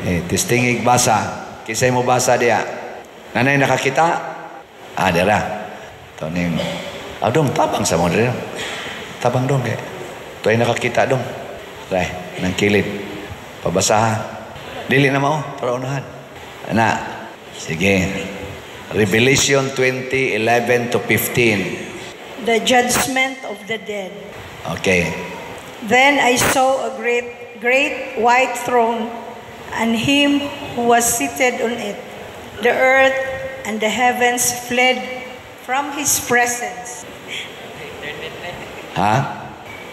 S1: Eh, testingig basa. Kisay mo basa diya. Nanay nakakita? Ah, dira. Ito ning, ah, dong, tabang sa mo dira. Tabang dong, kay. Ito ay nakakita dong. Ray, nang kilid. Pabasaha. Dili na mao, para unahan. Ana, sige. Revelation 20, 11 to 15.
S13: The judgment of the dead.
S1: Okay.
S13: Then I saw a great, great white throne and him who was seated on it. The earth and the heavens fled from his presence.
S1: Ha?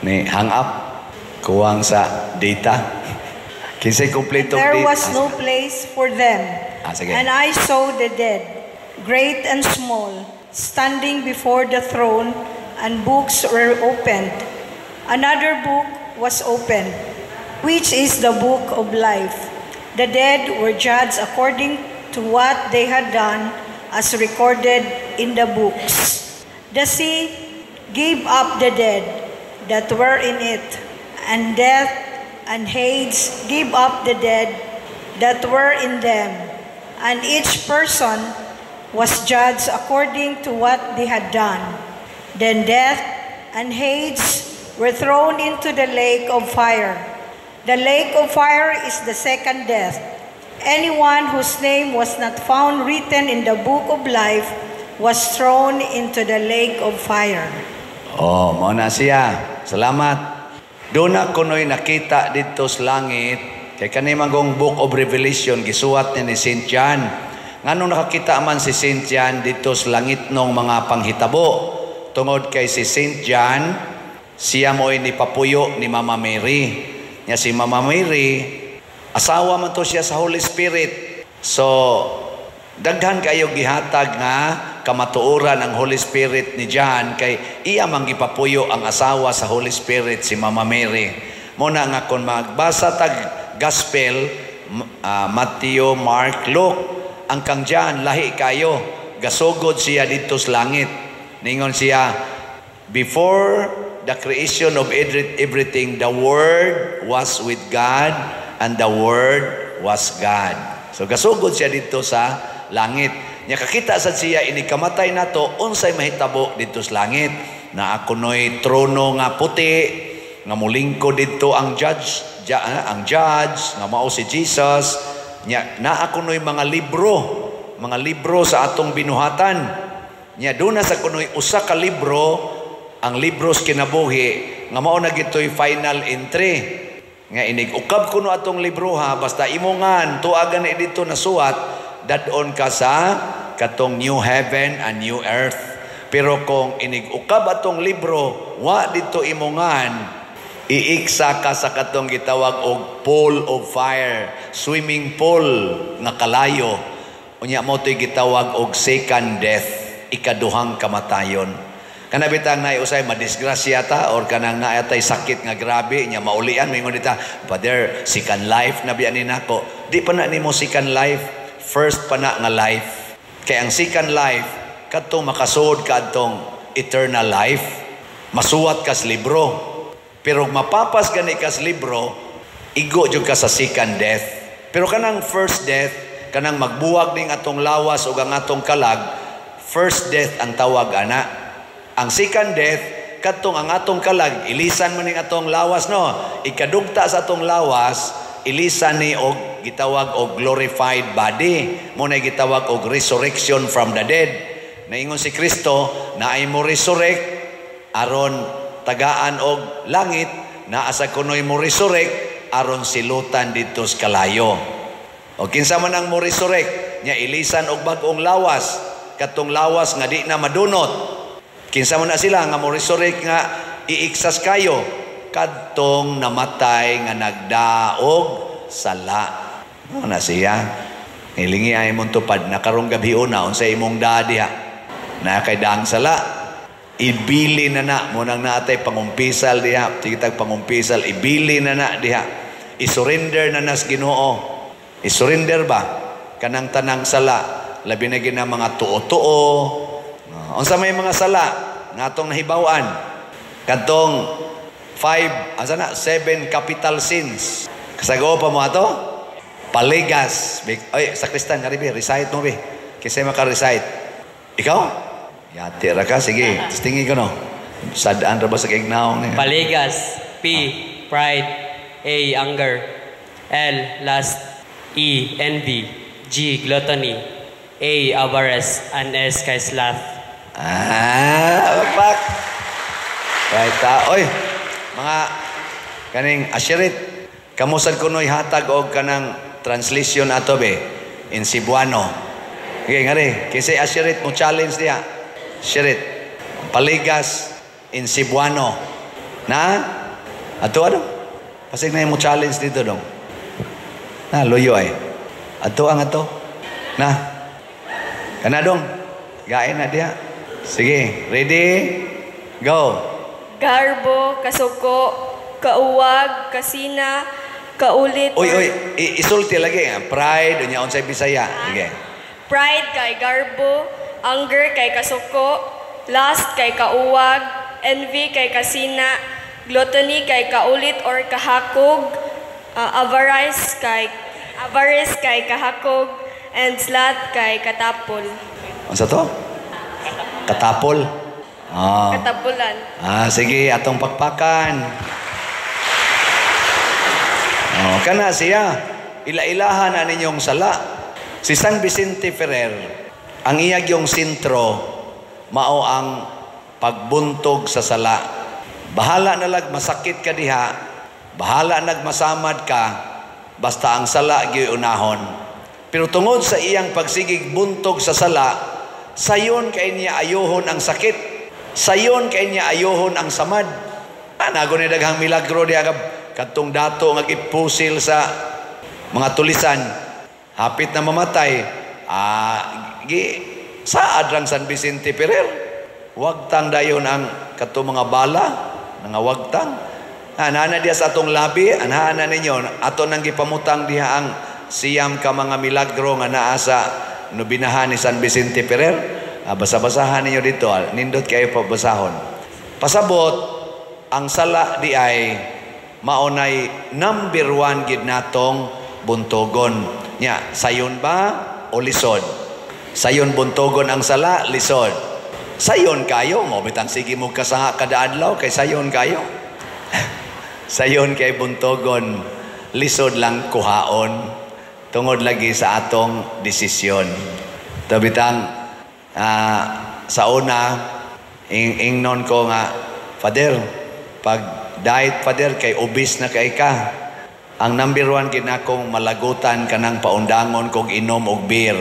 S1: Ni hang up? Kuwang sa data? Kinsay kompleto
S13: There
S1: data?
S13: was no place for them.
S1: Ah, sige.
S13: And I saw the dead, great and small, standing before the throne, and books were opened. Another book was opened, which is the book of life. The dead were judged according to what they had done, as recorded in the books. The sea gave up the dead that were in it, and death and Hades gave up the dead that were in them, and each person was judged according to what they had done. Then death and Hades were thrown into the lake of fire. The lake of fire is the second death. Anyone whose name was not found written in the book of life was thrown into the lake of fire.
S1: Oh, mao na siya. Salamat. Doon na kuno'y nakita dito sa langit kay kani magong Book of Revelation gisuwat ni Saint John. Nganong nakakita man si Saint John dito sa langit nung mga panghitabo? Tungod kay si Saint John, siya mo'y nipapuyo ni Mama Mary. Nya si Mama Mary, asawa man to siya sa Holy Spirit. So, daghan kayo gihatag nga kamatuoran ang Holy Spirit ni John kay iya man gipapuyo ang asawa sa Holy Spirit, si Mama Mary. Muna nga kung magbasa tag Gospel, Matthew, Mark, Luke, ang kang John lahi kayo, gasugod siya dito sa langit. Ningon siya, "Before the creation of everything, the Word was with God and the Word was God." So gasugod siya dito sa langit. Nya kakita sad siya ini kamatay nato unsay mahitabo dito sa langit. Na kuno'y trono nga puti nga mulingkod dito ang judge, ang judge nga mao si Jesus. Nya naa kuno'y mga libro sa atong binuhatan. Nya doon na sa kuno'y usa ka libro, ang libro sa kinabuhi nga mao na gito'y final entry. Nga inig ukab kuno atong libro ha, basta imongan tuagan ni dito nasuwat, dad-on ka sa katong new heaven and new earth. Pero kung inig ukab atong libro, wa dito imongan, iiksa ka sa katong gitawag og pool of fire, swimming pool nga kalayo. Unya mo to'y gitawag og second death, ikaduhang kamatayon. Kana bitang naay usay madisgrasya ta or kanang naay sakit nga grabe nya maulian, moingon dita, "Father, second life na biya ni nako." Di pa na nimo second life, first pa na nga life. Kay ang second life kadtong makasuod ka adtong eternal life, masuwat kas libro. Pero mapapas gani kas libro, igo jud ka sa second death. Pero kanang first death, kanang magbuwag ning atong lawas ug ang atong kalag, first death ang tawag ana. Ang second death, kadtong ang atong kalag, ilisan man ning atong lawas, no. Ikadugta sa atong lawas, ilisan ni og gitawag og glorified body. Mo na gitawag og resurrection from the dead. Naingon si Kristo, naay mo resurrect aron tagaan og langit, naa sa kunoy mo resurrect aron silutan didto sa kalayo. O kinsa man ang mo resurrect, nya ilisan og bag-ong lawas, katong lawas nga di na madunot. Kinsa man na sila nga mo resurrect nga iiksas kayo, kadtong namatay nga nagdaog sala. Ano na siya? Hilingi ay mong tupad na karong gabi una unsa imong daa diha. Na kay daang sala. Ibili na na mo nang naatay pangumpisal diha, tigitag pangumpisal, ibili na na diha. I-surrender na nas Ginoo. I-surrender ba kanang tanang sala, labi na gina mga tuo-tuo. Unsa may mga sala nga atong nahibaw-an? Kadtong 5, asa na? 7 capital sins. Kasago pa mo ato? Paligas. Oy, sakristan, nga be, recite mo be. Kasi maka-recite. Ikaw? Yati ra ka, sige. Tingin ko no. Sadaan ra ba sa kignaong niya?
S14: Paligas. P. Pride. A. Anger. L. Lust. E. Envy. G. Gluttony. A. Avarice. And S. Kay sloth.
S1: Ah, pak. Right, oy, mga kaning asherit, kamusad kuno'y hatag og kanang translation ato be in Cebuano. Okay, ngari, kasi asherit mo challenge diha. Asherit, paligas in Cebuano. Na? Ato ano? Pasig na mo challenge dito dong. Na, luyo ay. Ato ang ato. Na. Kana dong. Gain na diha. Sige, ready? Go.
S7: Garbo, kasuko, kauwag, kasina, kaulit.
S1: Uy, uy, isulti lagi. Pride, unya unsay Bisaya. Sige.
S15: Pride kay garbo, anger kay kasuko, lust kay kauwag, envy kay kasina, gluttony kay kaulit or kahakog, avarice kay kahakog, and sloth kay katapol.
S1: Unsa to? Katapol. Ah.
S15: Katapulan.
S1: Ah, sige, atong pakpakan. Oh, kana siya. Ila-ilahan na ninyong sala. Si San Vicente Ferrer, ang iyag yung sentro, mao ang pagbuntog sa sala. Bahala na lag masakit ka diha, bahala nag masamad ka, basta ang sala gyud unahon. Pero tungod sa iyang pagsigig buntog sa sala, sayon kay niya ayuhon ang sakit. Sayon kay niya ayuhon ang samad. Anago ni daghang milagro diha kadtong dato nga gipusil sa mga tulisan. Hapit na mamatay. Gi saad rang San Vicente Ferrer. Wagtang dayon ang kadtong mga bala, nga wagtang. Ana diha sa atong labi, ana ninyo ato nang gipamutang diha ang 9 ka mga milagro nga naa sa nobinahan ni San Vicente Ferrer. Basa-basahan ninyo dito, nindot kayo pabasahon. Pasabot, ang sala di ay maunay number 1 gid natong buntogon. Nya, sayon ba o lisod? Sayon buntogon ang sala, lisod. Sayon kayo, mo bitang sige mo kasanga kada adlaw kay sayon kayo. Sayon kay buntogon, lisod lang kuhaon tungod lagi sa atong desisyon. Tabitang sa una ingnon ko nga, Father, pag diet Father kay obese na kay ka. Ang number 1 ginakong malagutan kanang paundangon kog inom og beer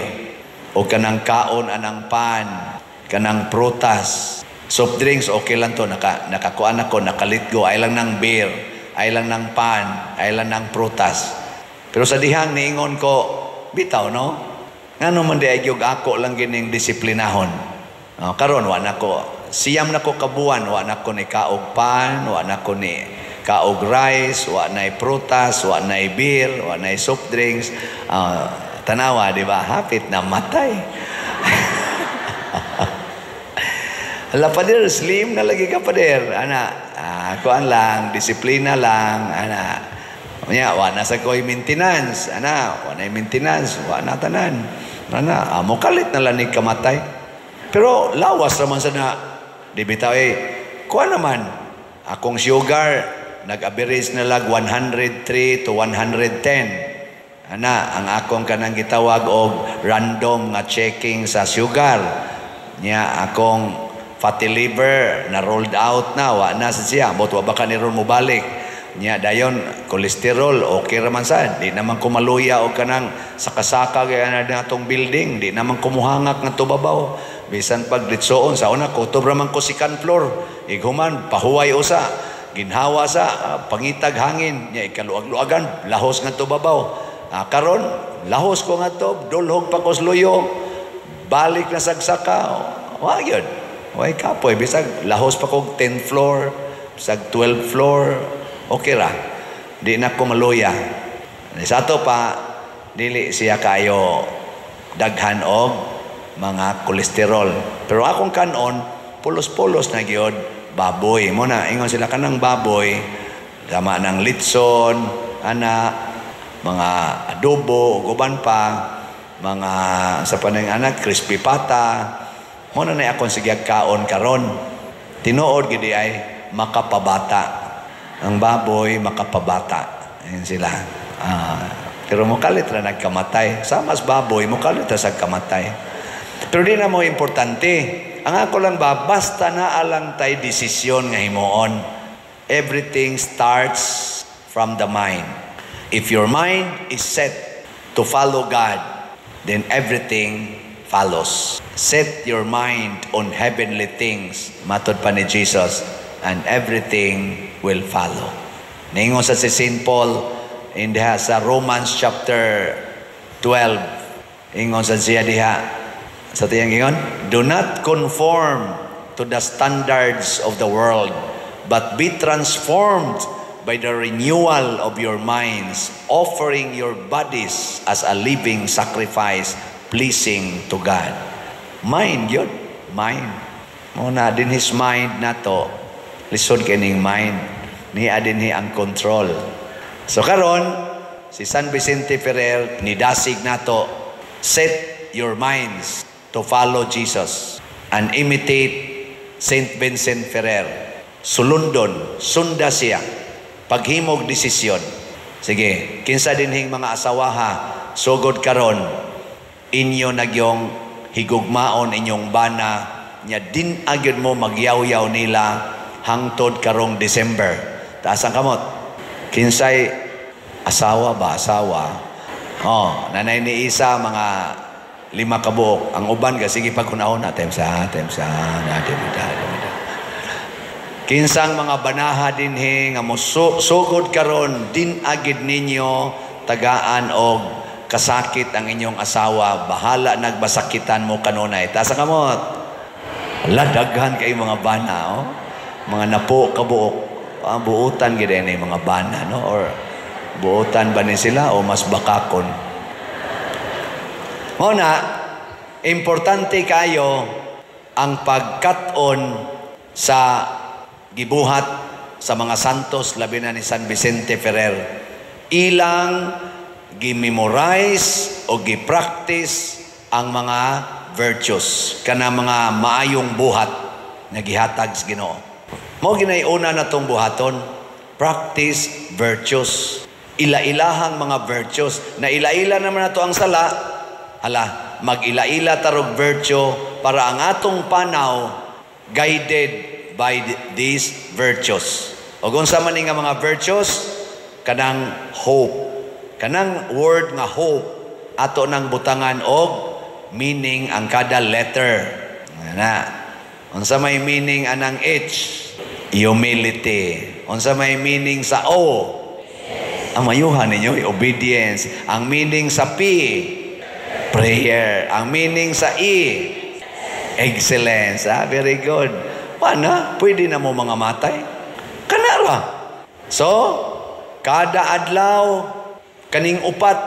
S1: o kanang kaon anang pan, kanang prutas, soft drinks okay lang to, nakakuan ako, nakalitgo ay lang ng beer, ay lang ng pan, ay lang ng prutas. Pero sa dihang niingon ko, bitaw no? Ngano man di ay gyud ako lang gining disiplinahon. Oh, karon wa na ko, 9 na ko kabuan, wa na ko ni kaog pan, wa na ko ni kaog rice, wa na prutas, wa na beer, wa na soft drinks. Tanawa, di ba? Hapit na matay. Hala, Father, slim na lagi ka, Father. Ana, kuan lang, disiplina lang, ana. Nya, wa na sa ko'y maintenance. Ana, wa na maintenance, wa na tanan. Ana, mokalit na lang ni kamatay. Pero lawas naman sa na, di bitaw eh, kuha naman, akong sugar, nag-average na lag 103 to 110. Ana, ang akong kanang gitawag og random nga checking sa sugar. Nya, akong fatty liver na rolled out na, wa na sa siya, but wa baka ni ron mobalik. Nya dayon cholesterol okay ra man sad, di naman kumaluya og kanang sakasaka kay ana natong building, di naman kumuhangak nga tubabaw. Bisan pag litsoon sa una kutob ra man ko second floor, ighuman pahuway usa, ginhawa sa pangitag hangin, nya ikaluag-luagan lahos nga tubabaw. Karon lahos ko nga to, dulhog pa ko sa luyo, balik na sagsaka. Wa gyud. Way kapoy bisag lahos pa kog 10th floor, bisag 12th floor. Okay ra, di na ko maluya. Sa ato pa, dili siya kayo daghan og mga kolesterol. Pero akong kanon, pulos-pulos na gyud baboy. Mo na, ingon sila kanang baboy, tama ng litson, ana, mga adobo, uban pa, mga sa panang anak, crispy pata. Mo na na akong sigyag kaon karon. Tinuod gid ay makapabata. Ang baboy makapabata. Ayun sila. Pero mukalit ra nagkamatay. Sama sa baboy, mukalit ra sa kamatay. Pero di na mo importante. Ang ako lang ba, basta na alang tay desisyon nga himuon. Everything starts from the mind. If your mind is set to follow God, then everything follows. Set your mind on heavenly things, matod pa ni Jesus, and everything will follow. Ningon sa si St. Paul in diha sa Romans chapter 12, ingon sa siya diha sa tiyang ingon, do not conform to the standards of the world, but be transformed by the renewal of your minds, offering your bodies as a living sacrifice, pleasing to God. Mind yun. Mind. Mao na dinhi's mind nato. Lisod kining mind. Niya dinhi ang control. So karon, si San Vicente Ferrer nidasig nato, set your minds to follow Jesus and imitate Saint Vincent Ferrer. Sulundon, sunda siya. Paghimog desisyon. Sige, kinsa dinhing mga asawaha, sugod karon, inyo nagyong higugmaon inyong bana, nya din agyod mo magyawyaw nila hangtod karong December. Taas ang kamot. Kinsay asawa ba? Asawa. Oh, nanay ni Isa mga 5 ka buok. Ang uban ka, sige pag hunahon na, temsa, temsa, na, demida, demida. Kinsang mga banaha dinhi nga sugod karon din agid ninyo tagaan og kasakit ang inyong asawa, bahala nagbasakitan mo kanunay. Taas ang kamot. Ala, daghan kay mga bana, oh. Mga napo kabuok. Ah, buutan gid ni mga bana, no? Or buutan ba ni sila o mas bakakon? Mao na, importante kayo ang pagkat-on sa gibuhat sa mga santos, labi na ni San Vicente Ferrer. Ilang gimemorize o gipractice ang mga virtues, kana mga maayong buhat nga gihatag sa Ginoo. Mao ginay una natong buhaton, practice virtues. Ila-ilahang mga virtues. Na ila-ila naman nato ang sala, hala, mag-ila-ila tarog virtue para ang atong panaw guided by these virtues. O kung sa man nga mga virtues, kanang hope. Kanang word nga hope, ato nang butangan og meaning ang kada letter. Ana. Unsa may meaning anang H? Humility. Unsa may meaning sa O? Ang mayuhan ninyo, obedience. Ang meaning sa P? Prayer. Ang meaning sa E? Excellence. Ah, very good. Paano? Pwede na mo mga matay? Kanara. So, kada adlaw, kaning upat,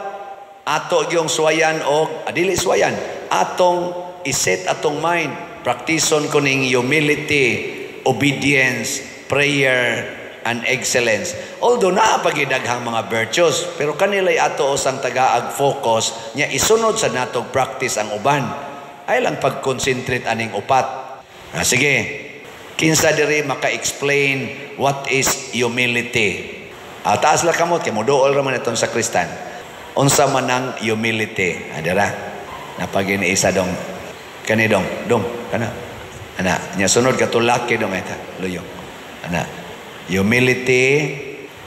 S1: ato yung suwayan og, adili suwayan, atong iset atong mind. Praktison ko ning humility, obedience, prayer, and excellence. Although naapagidaghang mga virtues, pero kanila'y ato usang tagaag focus nya isunod sa natog practice ang uban. Ay lang pag-concentrate aning upat. Ah, sige, kinsa diri maka-explain what is humility? Ah, taas lang kamot kay moduol ra man itong sakristan. Unsa man ang humility? Adara. Napagini isa dong. Kani dong, dong kana. Ana, nya sunod ka laki dong eta, luyong. Ana. Humility.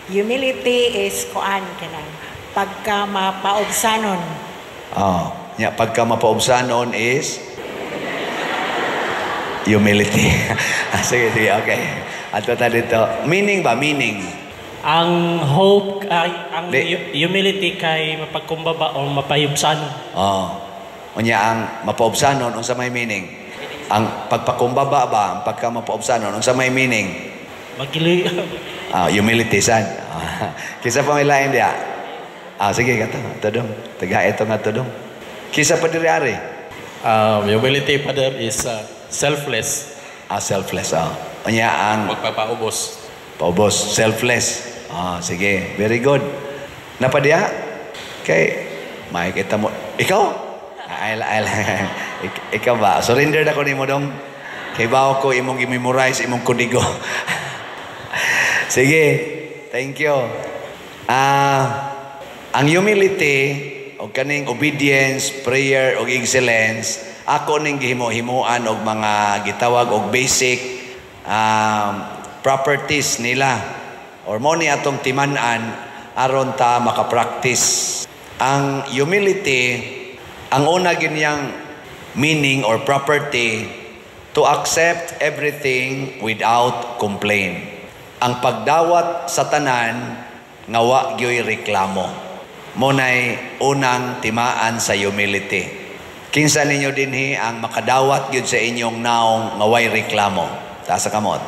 S13: Humility is kuan kanang pagka mapaubsanon.
S1: Oh, nya pagka mapaubsanon is humility. Ah, sige, sige, okay. Ato ta dito. Meaning ba? Meaning.
S16: Ang hope ay ang humility kay mapagkumbaba o mapayubsanon.
S1: Oh. Unya ang mapaubsanon unsa may meaning? Ang pagpakumbaba ba, ang pagka mapaubsanon unsa may meaning?
S16: Magili.
S1: Ah, humility sad. Kisa pa may lain diha. Ah, sige kato, tudong. Taga ito nga tudong. Kisa pa diri ari.
S17: Humility, Father, is selfless.
S1: Ah, selfless. Ah. Unya ang
S17: magpapaubos.
S1: Paubos, selfless. Ah, sige, very good. Napadiha? Kay makikita mo. Ikaw? Ay, ay, ikaw ba? Surrender na ko nimo dong. Kay bawo ko imong i-memorize imong kodigo. Sige, thank you. Ah, ang humility o kaning obedience, prayer o excellence, ako ning gihimo-himuan og mga gitawag og basic properties nila or mo ni atong timan-an aron ta makapractice. Ang humility, ang una ginyang meaning or property, to accept everything without complaint. Ang pagdawat sa tanan nga wa gyoy reklamo. Mo nay unang timaan sa humility. Kinsa ninyo dinhi ang makadawat gyud sa inyong naong nga way reklamo? Taas sa kamot.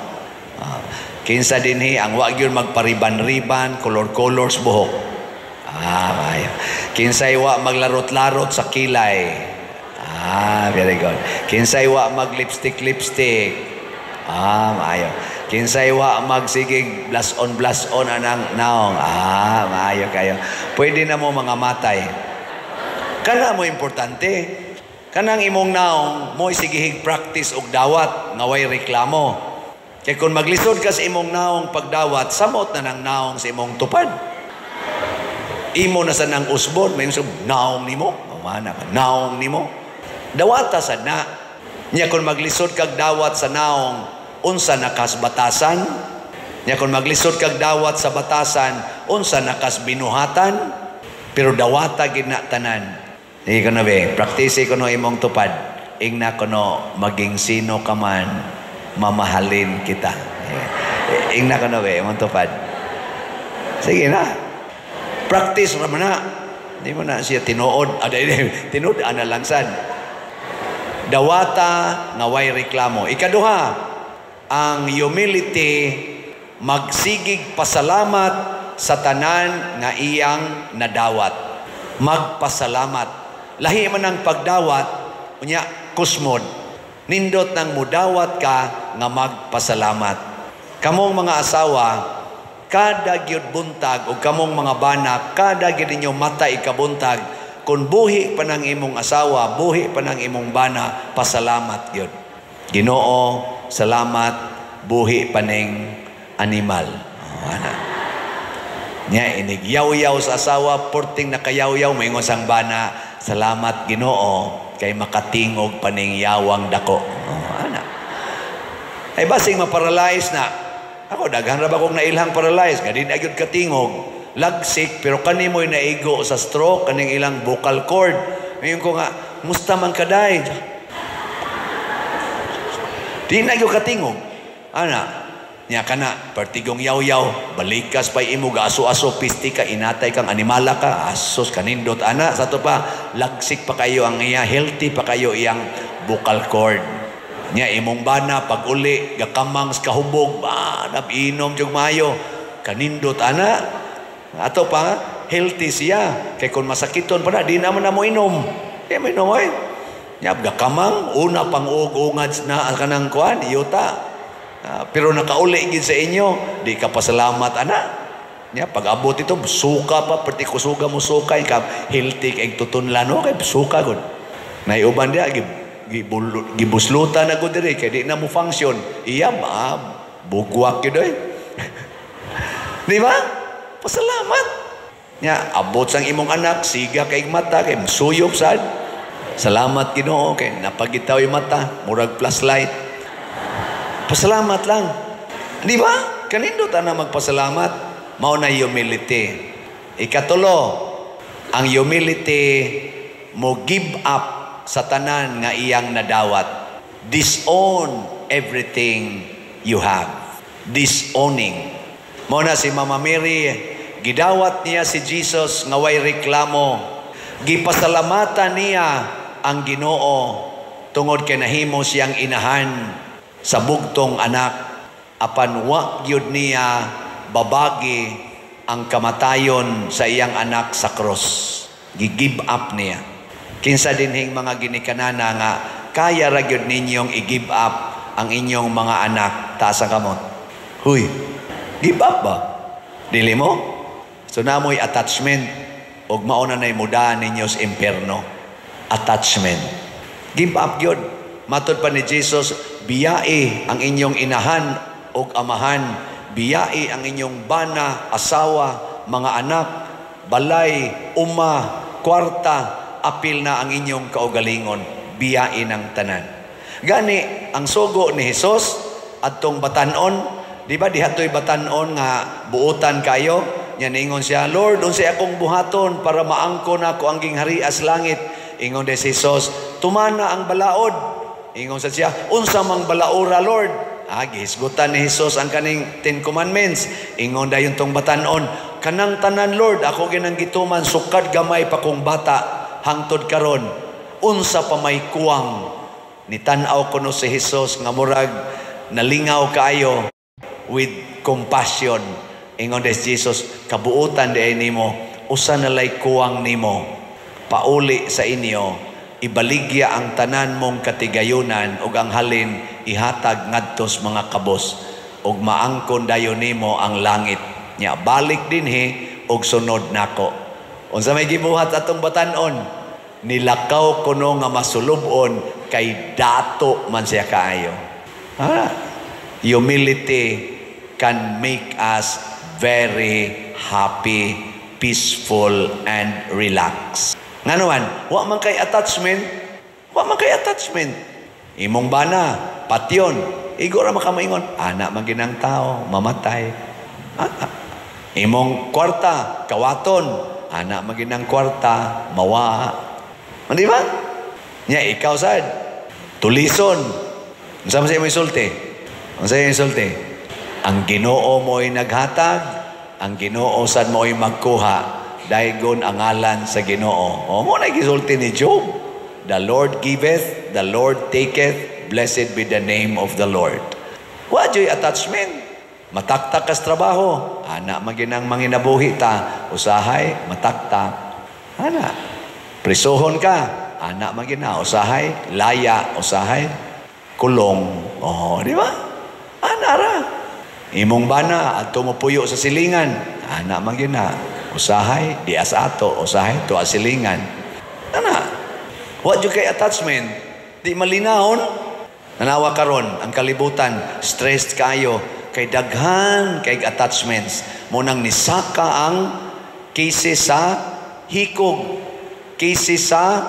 S1: Kinsa dinhi ang wa gyud magpariban-riban, color-colors buhok? Ah, maayo. Kinsay wa maglarot-larot sa kilay? Ah, very good. Kinsay wa mag-lipstick lipstick? Ah, maayo. Kinsay wa magsigig blush on blush on anang naong? Ah, maayo kayo. Pwede na mo mga matay. Kana mo importante. Kanang imong naong mo sigihig practice og dawat nga way reklamo. Kay kung maglisod ka sa imong naong pagdawat, samot na nang naong sa imong tupad. Imo na sa nang usbon, may sub naong nimo, mana ka, naong nimo. Dawata sad na. Nya kung maglisod kag dawat sa naong, unsa na kas batasan? Nya kung maglisod kag dawat sa batasan, unsa na kas binuhatan? Pero dawata gid na tanan. Sige ko na be, praktise ko no imong tupad. Ingna ko no, maging sino ka man, mamahalin kita. Ingna ko no be, imong tupad. Sige na. Practice ra man na. Di mo na siya tinuod. Tinuod ana lang sad. Dawata nga way reklamo. Ikaduha, ang humility magsigig pasalamat sa tanan nga iyang nadawat. Magpasalamat. Lahi man ang pagdawat, unya kusmod. Nindot nang mudawat ka nga magpasalamat. Kamong mga asawa, kada gyud buntag o kamong mga bana, kada gyud ninyo mata ikabuntag, kung buhi pa ng imong asawa, buhi pa ng imong bana, pasalamat gyud. Ginoo, salamat, buhi pa ning animal. Oh, ana. Nya inigyaw-yaw sa asawa, porting nakayaw-yaw, maingon sang bana, salamat Ginoo kay makatingog pa ning yawang dako. Oh, ana. Ay basing maparalyze na. Ako daghan ra ba kong nailhang paralyze, nga di na gyud katingog. Lagsik, pero kanimoy naigo sa stroke, kaning ilang vocal cord. Ngayon ko nga, musta man kaday? Di na gyud katingog. Ana, niya ka na, partigong yaw-yaw, balikas pa'y imo, aso-aso, pisti ka, inatay kang animala ka, asos, kanindot, ana, sa to pa, lagsik pa kayo ang iya, healthy pa kayo iyang vocal cord. Niya, imong bana, pag uli, gakamang sa kahubog, ba, nabinom, jug mayo, kanindot, ana. Ato pa, healthy siya. Kay kung masakiton pa na, di naman na mo inom. Di mo inom, oy. Niya, gakamang, una pang ug-ungad na kanang kuan, yuta. Pero nakauli gid sa inyo, di ka pasalamat, ana. Niya, pag abot ito, suka pa, perti kusuga mo suka, ikaw, healthy kay tutunlan, no? Kay suka gud. Naiuban diya, gibuslutan na gud diri, kay di na mo function. Iya, bugwak yun, oy. Di ba? Pasalamat. Nya, abot sang imong anak, siga kay mata, kay suyop sad. Salamat Ginoo kay napagitaw yung mata, murag flashlight. Pasalamat lang. Di ba? Kanindot na magpasalamat. Mao na humility. Ikatulo, ang humility mo give up sa tanan nga iyang nadawat. Disown everything you have. Disowning. Mao na si Mama Mary, gidawat niya si Jesus nga way reklamo. Gipasalamatan niya ang Ginoo tungod kay nahimo siyang inahan sa bugtong anak, apan wa gyud niya babagi ang kamatayon sa iyang anak sa cross. Gi-give up niya. Kinsa dinhing mga ginikanana nga kaya ra gyud ninyong i-give up ang inyong mga anak, taas ang kamot. Huy, give up ba? Dili mo? So namoy attachment og mao na nay muda ninyo sa impierno. Attachment. Give up gyud. Matod pa ni Jesus, biyai ang inyong inahan og amahan, biyai ang inyong bana, asawa, mga anak, balay, uma, kwarta, apil na ang inyong kaugalingon, biyai ng tanan. Gani ang sugo ni Jesus adtong batan-on, di ba dihatoy batan-on nga buotan kayo? Nya niingon siya, Lord, unsay akong buhaton para maangko nako ang gingharias langit? Ingon de si Jesus, tumana ang balaod. Ingon sa siya, unsa mang balaora, Lord? Ah, gihisgutan ni Jesus ang kaning 10 Commandments. Ingon dayon tong batan-on, kanang tanan, Lord, ako ginang gituman sukad gamay pa kong bata hangtod karon. Unsa pa may kuwang? Nitan-aw kuno si Jesus nga murag nalingaw kaayo with compassion. Ingon des Jesus, kabuutan di ay nimo, usa na lay kuwang nimo, pauli sa inyo Ibaligya ang tanan mong katigayunan ug ang halin ihatag ngadtos mga kabos ug maangkon dayon nimo ang langit. Nya balik dinhi ug sunod nako. Unsa may gibuhat atong batan-on? Nilakaw kuno nga masulubon kay dato man siya kaayo. Ha? Humility can make us very happy, peaceful, and relaxed. Ngano man, wa man kay attachment, wa man kay attachment. Imong bana, patyon, igo ra makamaingon, ana man ginang tao, mamatay. Ah, ah. Imong kwarta, kawaton, ana man ginang kwarta, mawa. Di ba? Nya ikaw sad, tulison. Unsa man sa imong isulti? Unsa imong isulti? Ang Ginoo mo'y naghatag, ang Ginoo sad mo'y magkuha. Daygon ang ngalan sa Ginoo. O mo na gisulti ni Job. The Lord giveth, the Lord taketh, blessed be the name of the Lord. Wa joy attachment. Mataktak kas trabaho, ana maginang manginabuhi ta, usahay mataktak. Ana. Prisuhon ka, ana magina, usahay laya, usahay kulong. Oh, di ba? Ana ra. Imong bana adto mo puyo sa silingan, ana magina. Usahay di asa ato, usahay tuwa silingan. Ana. Wa jud kay attachment, di malinahon. Nanawa karon ang kalibutan, stressed kayo kay daghan kay attachments. Mo nang nisaka ang cases sa hikog, cases sa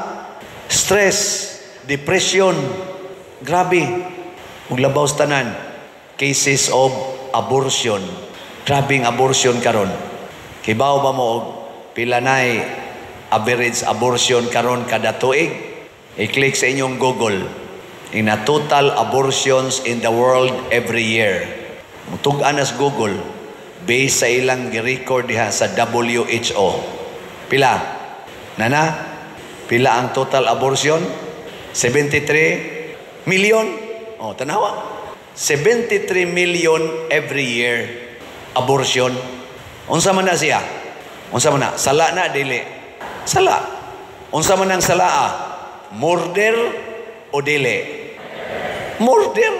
S1: stress, depression. Grabe. Ug labaw sa tanan, cases of abortion. Grabing abortion karon. Kibaw ba mo og pila nay average abortion karon kada tuig? I-click sa inyong Google. In a total abortions in the world every year. Mutug-an as Google based sa ilang gi-record diha sa WHO. Pila? Nana? Pila ang total abortion? 73 million. Oh, tanawa. 73 million every year abortion. Unsa man na siya? Unsa man na? Sala na dili. Sala. Unsa man ang salaa? Murder o dili? Murder.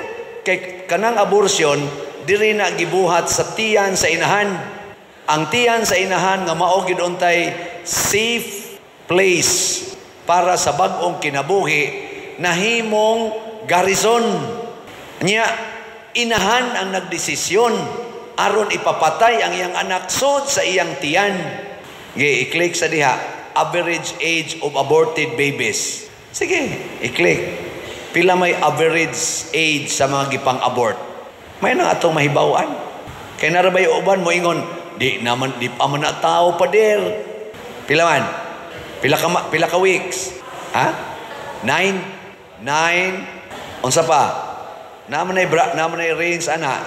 S1: Kay kanang abortion diri na gibuhat sa tiyan sa inahan. Ang tiyan sa inahan nga mao gid untay safe place para sa bag-ong kinabuhi nahimong garrison. Nya inahan ang nagdesisyon aron ipapatay ang iyang anak sod sa iyang tiyan. Sige, i-click sa diha average age of aborted babies. Sige, i-click. Pila may average age sa mga gipang-abort? May nang atong mahibaw-an. Kay narabay uban mo ingon, di naman di pa man na tao pader. Pila man? Pila ka weeks? Ha? 9 9 unsa pa? Naman ay bra, naman ay range ana.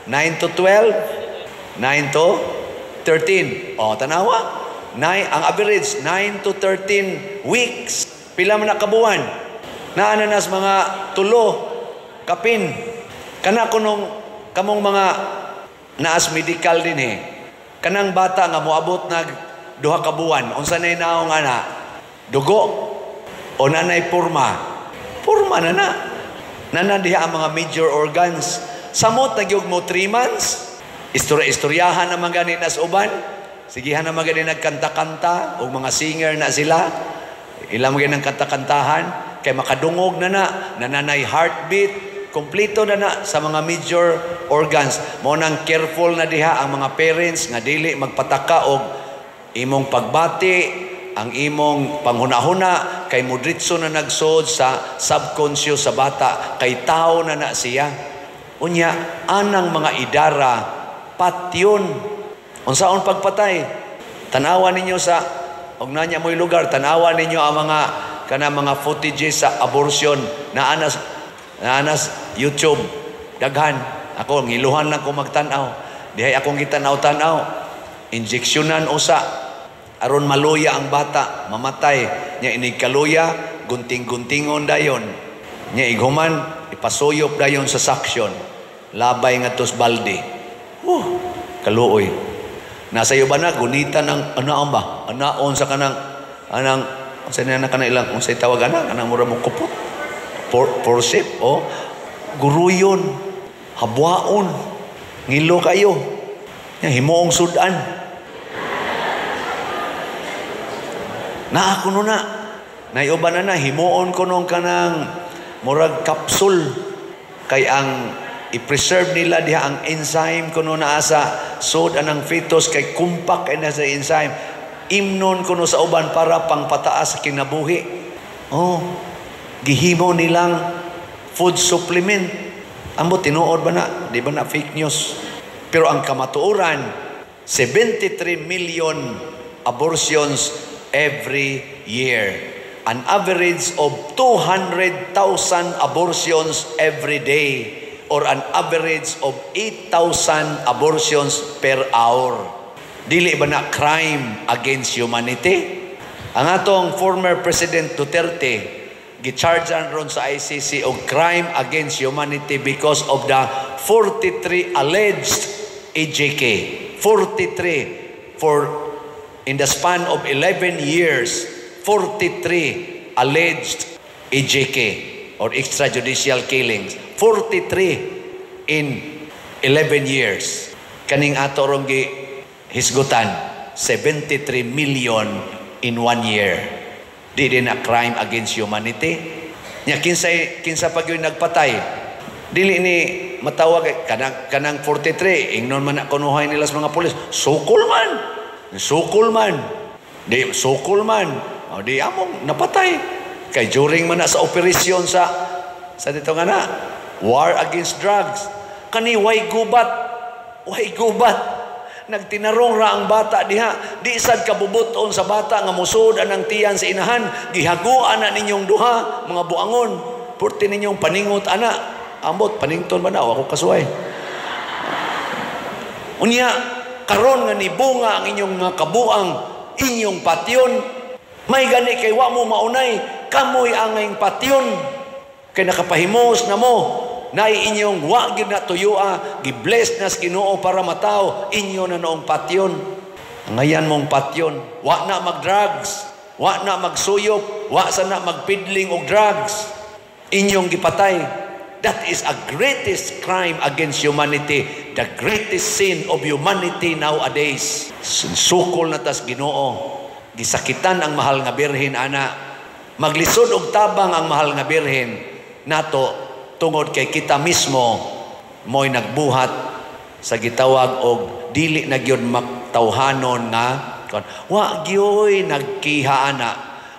S1: 9 to 12, 9 to 13. O, tanawa. 9, ang average, 9 to 13 weeks. Pila man na kabuwan? Naananas mga tulo, kapin. Kana kunong kamong mga naas medical din eh. Kanang bata nga moabot nag 2 ka buwan, unsa nay naong ana? Dugo o nanay purma? Purma na na. Nana diha ang mga major organs. Samot na gyud mo 3 months. Istorya-istoryahan naman gani nas uban. Sigihan naman gani nagkanta-kanta og mga singer na sila. Ilang mga nang kanta-kantahan kay makadungog na na, nananay heartbeat, kompleto na na sa mga major organs. Mo nang careful na diha ang mga parents nga dili magpataka og imong pagbati, ang imong panghunahuna kay mudritso na nagsod sa subconscious sa bata kay tao na na siya. Unya anang mga idara patyon. Unsaon pagpatay? Tan-awa ninyo sa og nanya mo'y lugar, tan-awa ninyo ang mga kana mga footages sa abortion na anas YouTube daghan. Ako ngiluhan lang ko magtan-aw. Dihay akong gitan-aw-tan-aw. Injeksyonan usa aron maluya ang bata, mamatay. Nya inig kaluya, gunting-guntingon dayon. Nya ighuman ipasuyop dayon sa suction. Labay ngadto sa balde. Kaluoy. Nasa iyo ba na gunitan ang anaon ba? Anaon sa kanang anang Unsa na na kana ilang, unsay tawag ana kanang mura mo kupot. Forceps o guruyon, habwaon, ngilo kayo. Nya himuong sudan. Naa kuno na. Naiuban na na himuon kuno kanang murag kapsul kay ang i-preserve nila diha ang enzyme kuno naa sa sud anang fetus kay kumpak na sa enzyme. Imnon kuno sa uban para pangpataas sa kinabuhi. Oh, gihimo nilang food supplement. Ambot tinuod ba na? Di ba na fake news? Pero ang kamatuoran, 73 million abortions every year. An average of 200,000 abortions every day, or an average of 8,000 abortions per hour. Dili ba na crime against humanity? Ang atong former President Duterte gichargean ron sa ICC og crime against humanity because of the 43 alleged EJK. 43 for in the span of 11 years, 43 alleged EJK or extrajudicial killings. 43 in 11 years. Kaning ato rong gihisgutan, 73 million in 1 year. Di din na crime against humanity. Nya kinsa pag yun nagpatay. Dili ni matawag kanang 43 ingnon man na kunuhay nila sa mga pulis. Sukol man. Sukol man. Di sukol man. O di among napatay. Kay during man na sa operasyon sa dito nga na war against drugs. Kani way gubat. Way gubat. Nagtinarong ra ang bata diha. Di sad kabubuton sa bata nga musod anang tiyan sa inahan. Gihaguan na ninyong duha, mga buangon. Purti ninyong paningot ana. Ambot, panington ba na? O ako kasuway. Unya, karon nga nibunga ang inyong mga kabuang, inyong patyon. May gani kay wa mo maunay, kamoy angayng patyon. Kay nakapahimos na mo, nay inyong wa gyud na tuyua, gibless na sa Ginoo para mataw, inyo na noong patyon. Ngayan mong patyon, wa na magdrugs, wa na magsuyop, wa sa na magpidling og drugs. Inyong gipatay. That is a greatest crime against humanity, the greatest sin of humanity nowadays. Sukol na tas Ginoo. Gisakitan ang mahal nga birhen ana. Maglisod og tabang ang mahal nga birhen nato tungod kay kita mismo mo'y nagbuhat sa gitawag og dili na gyud maktawhanon nga wa gyoy nagkiha ana,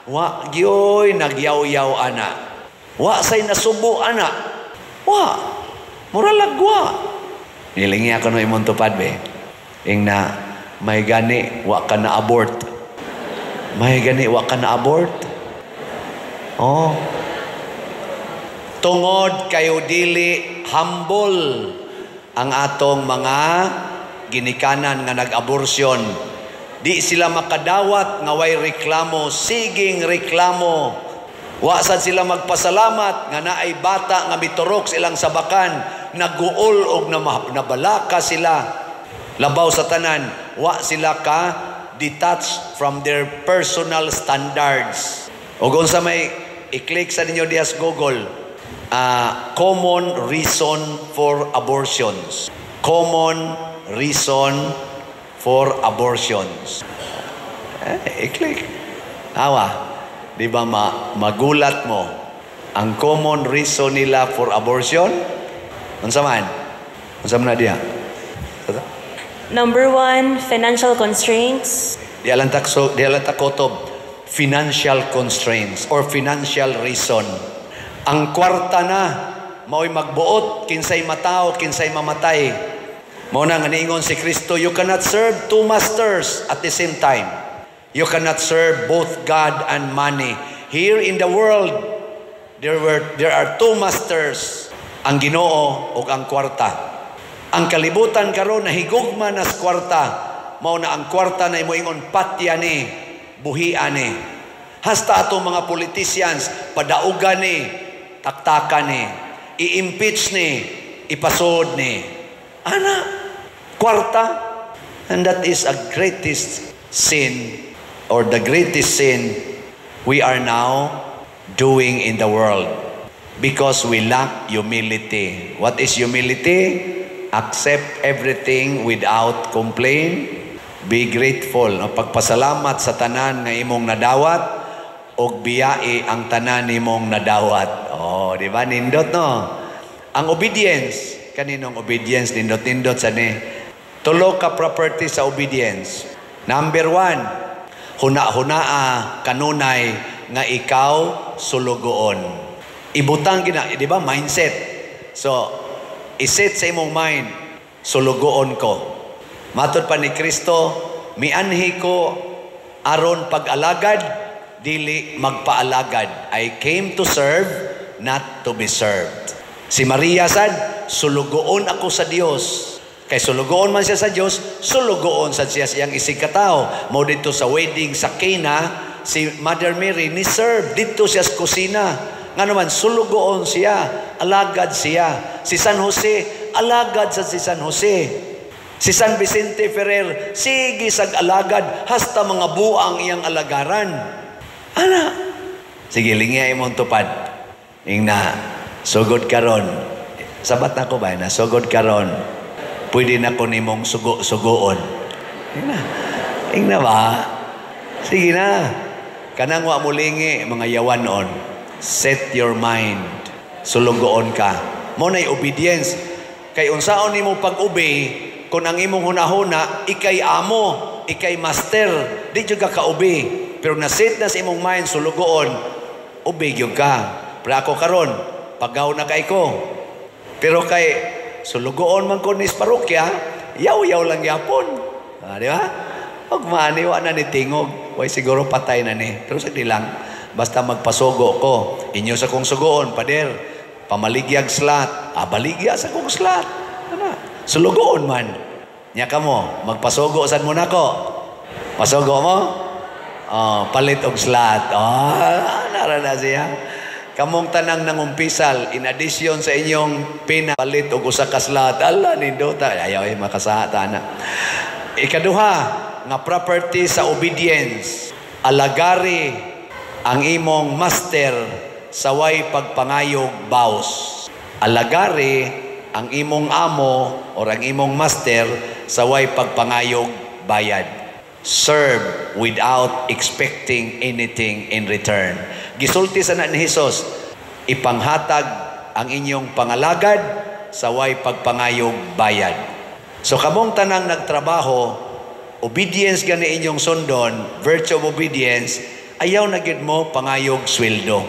S1: wa gyoy nagyaw-yaw ana, wa say nasubo ana, wa mura lagwa. Nilingi ako no imong tupad be. Ing na may gani wa ka na abort. May gani wa ka na abort. Oh. Tungod kayo dili humble ang atong mga ginikanan nga nag-aborsyon. Di sila makadawat nga way reklamo, siging reklamo. Wa sad sila magpasalamat nga naay bata nga miturok sa ilang sabakan, naguol og nabalaka sila. Labaw sa tanan, wa sila ka detached from their personal standards. Og unsa may i-click sa ninyo diha sa Google, common reason for abortions. Common reason for abortions. I-click. Awa, di ba magulat mo ang common reason nila for abortion? Unsa man? Unsa man na diha?
S18: Number 1, financial constraints.
S1: Di alang takotob, financial constraints or financial reason. Ang kwarta na mao'y magbuot kinsay matao, kinsay mamatay. Mao na nga niingon si Kristo, you cannot serve two masters at the same time. You cannot serve both God and money. Here in the world, there are two masters, ang Ginoo ug ang kwarta. Ang kalibutan karon nahigugma nas kwarta. Mao na ang kwarta na imoingon patya ni, buhian ni. Hasta atong mga politicians, padaugan ni, taktakan ni, i-impeach ni, ipasod ni. Ana, kwarta. And that is a greatest sin, or the greatest sin we are now doing in the world because we lack humility. What is humility? Accept everything without complaint. Be grateful. Ang pagpasalamat sa tanan nga imong nadawat og biyai ang tanan nimong nadawat. Oh, di ba? Nindot, no? Ang obedience, kaninong obedience nindot-nindot sa ni. Tulo ka property sa obedience. Number 1, huna-hunaa kanunay nga ikaw sulugoon. Ibutang gina, di ba? Mindset. So, iset sa imong mind, sulugoon ko. Matod pa ni Kristo, mianhi ko aron pag-alagad, dili magpaalagad. I came to serve, not to be served. Si Maria sad, sulugoon ako sa Dios. Kay sulugoon man siya sa Dios, sulugoon sad siya siyang isig katao. Mao dito sa wedding sa Cana, si Mother Mary ni serve dito siya sa kusina. Nga naman, sulugoon siya, alagad siya. Si San Jose, alagad sa si San Jose. Si San Vicente Ferrer, sige sag alagad, hasta mga buang iyang alagaran. Ana, sige, lingya imong tupad. Ingna, sugod karon. Sabat na ko ba na sugod karon. Pwede na ko nimong sugo-sugoon. Ingna. Ingna ba? Sige na. Kanang wa mo lingi, mga yawanon. Set your mind. Sulugoon ka. Mo na'y obedience. Kay unsaon nimo pag-obey, kung ang imong hunahuna, ikay amo, ikay master, di jud ka ka-obey. Pero na-set na sa imong mind, sulugoon, obey gyud ka. Pero ako karon, pagaw na kay ko. Pero kay sulugoon man ko nis parokya, yaw-yaw lang yapon. Ah, di ba? Og maaniwa na ni tingog. Way siguro patay na ni. Pero sa lang, basta magpasugo ko. Inyo sa kong sugoon, pader, pamaligyag slat. Ah, baligya sa kong slat. Ano? Sulugoon man. Nya ka mo, magpasugo sad mo nako. Pasugo mo? Oh, palit og slat. Oh, nara na siya. Kamong tanang nangumpisal, in addition sa inyong pinapalit og usa ka slat. Ala, nindota. Ayaw, ay, makasahata na. Ikaduha, nga property sa obedience. Alagari ang imong master sa way pagpangayog baos. Alagari ang imong amo or ang imong master sa way pagpangayog bayad. Serve without expecting anything in return. Gisulti sa na ni Jesus, ipanghatag ang inyong pangalagad sa way pagpangayog bayad. So kamong tanang nagtrabaho, obedience gani inyong sundon, virtue of obedience, ayaw na gid mo pangayog sweldo.